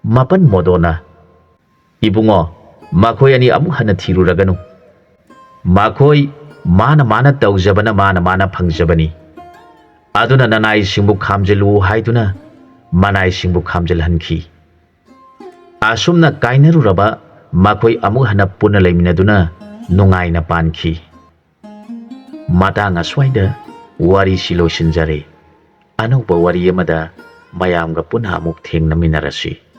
ꯃꯄꯟ ꯃꯣꯗꯣꯅ, "ꯏꯕꯨꯡꯉꯣ, ꯃꯈꯣꯏ ꯑꯅꯤ ꯑꯃꯨꯛ ꯍꯟꯅ ꯊꯤꯔꯨꯔꯒꯅꯨ꯫ ꯃꯈꯣꯏ ꯃꯥꯅ ꯃꯥꯅ ꯇꯧꯖꯕꯅ ꯃꯥꯅ ꯃꯥꯅ ꯐꯪꯖꯕꯅꯤ꯫ ꯑꯗꯨꯅ ꯅꯅꯥꯏꯁꯤꯡꯕꯨ ꯈꯥꯝꯖꯤꯜꯂꯨ" ꯍꯥꯏꯗꯨꯅ ꯃꯅꯥꯏꯁꯤꯡꯕꯨ ꯈꯥꯝꯖꯤꯜꯍꯟꯈꯤ꯫ ꯑꯁꯨꯝꯅ ꯀꯥꯏꯅꯔꯨꯔꯕ ꯃꯈꯣꯏ ꯑꯃꯨꯛ ꯍꯟꯅ ꯄꯨꯟꯅ ꯂꯩꯃꯤꯟꯅꯗꯨꯅ ꯅꯨꯡꯉꯥꯏꯅ ꯄꯥꯟꯈꯤ꯫ ꯃꯇꯥꯡ ꯑꯁ꯭ꯋꯥꯏꯗ ꯋꯥꯔꯤꯁꯤ ꯂꯣꯏꯁꯤꯟꯖꯔꯦ꯫ ꯑꯅꯧꯕ ꯋꯥꯔꯤ ꯑꯃꯗ ꯃꯌꯥꯝꯒ ꯄꯨꯟꯅ ꯑꯃꯨꯛ ꯊꯦꯡꯅꯃꯤꯟꯅꯔꯁꯤ꯫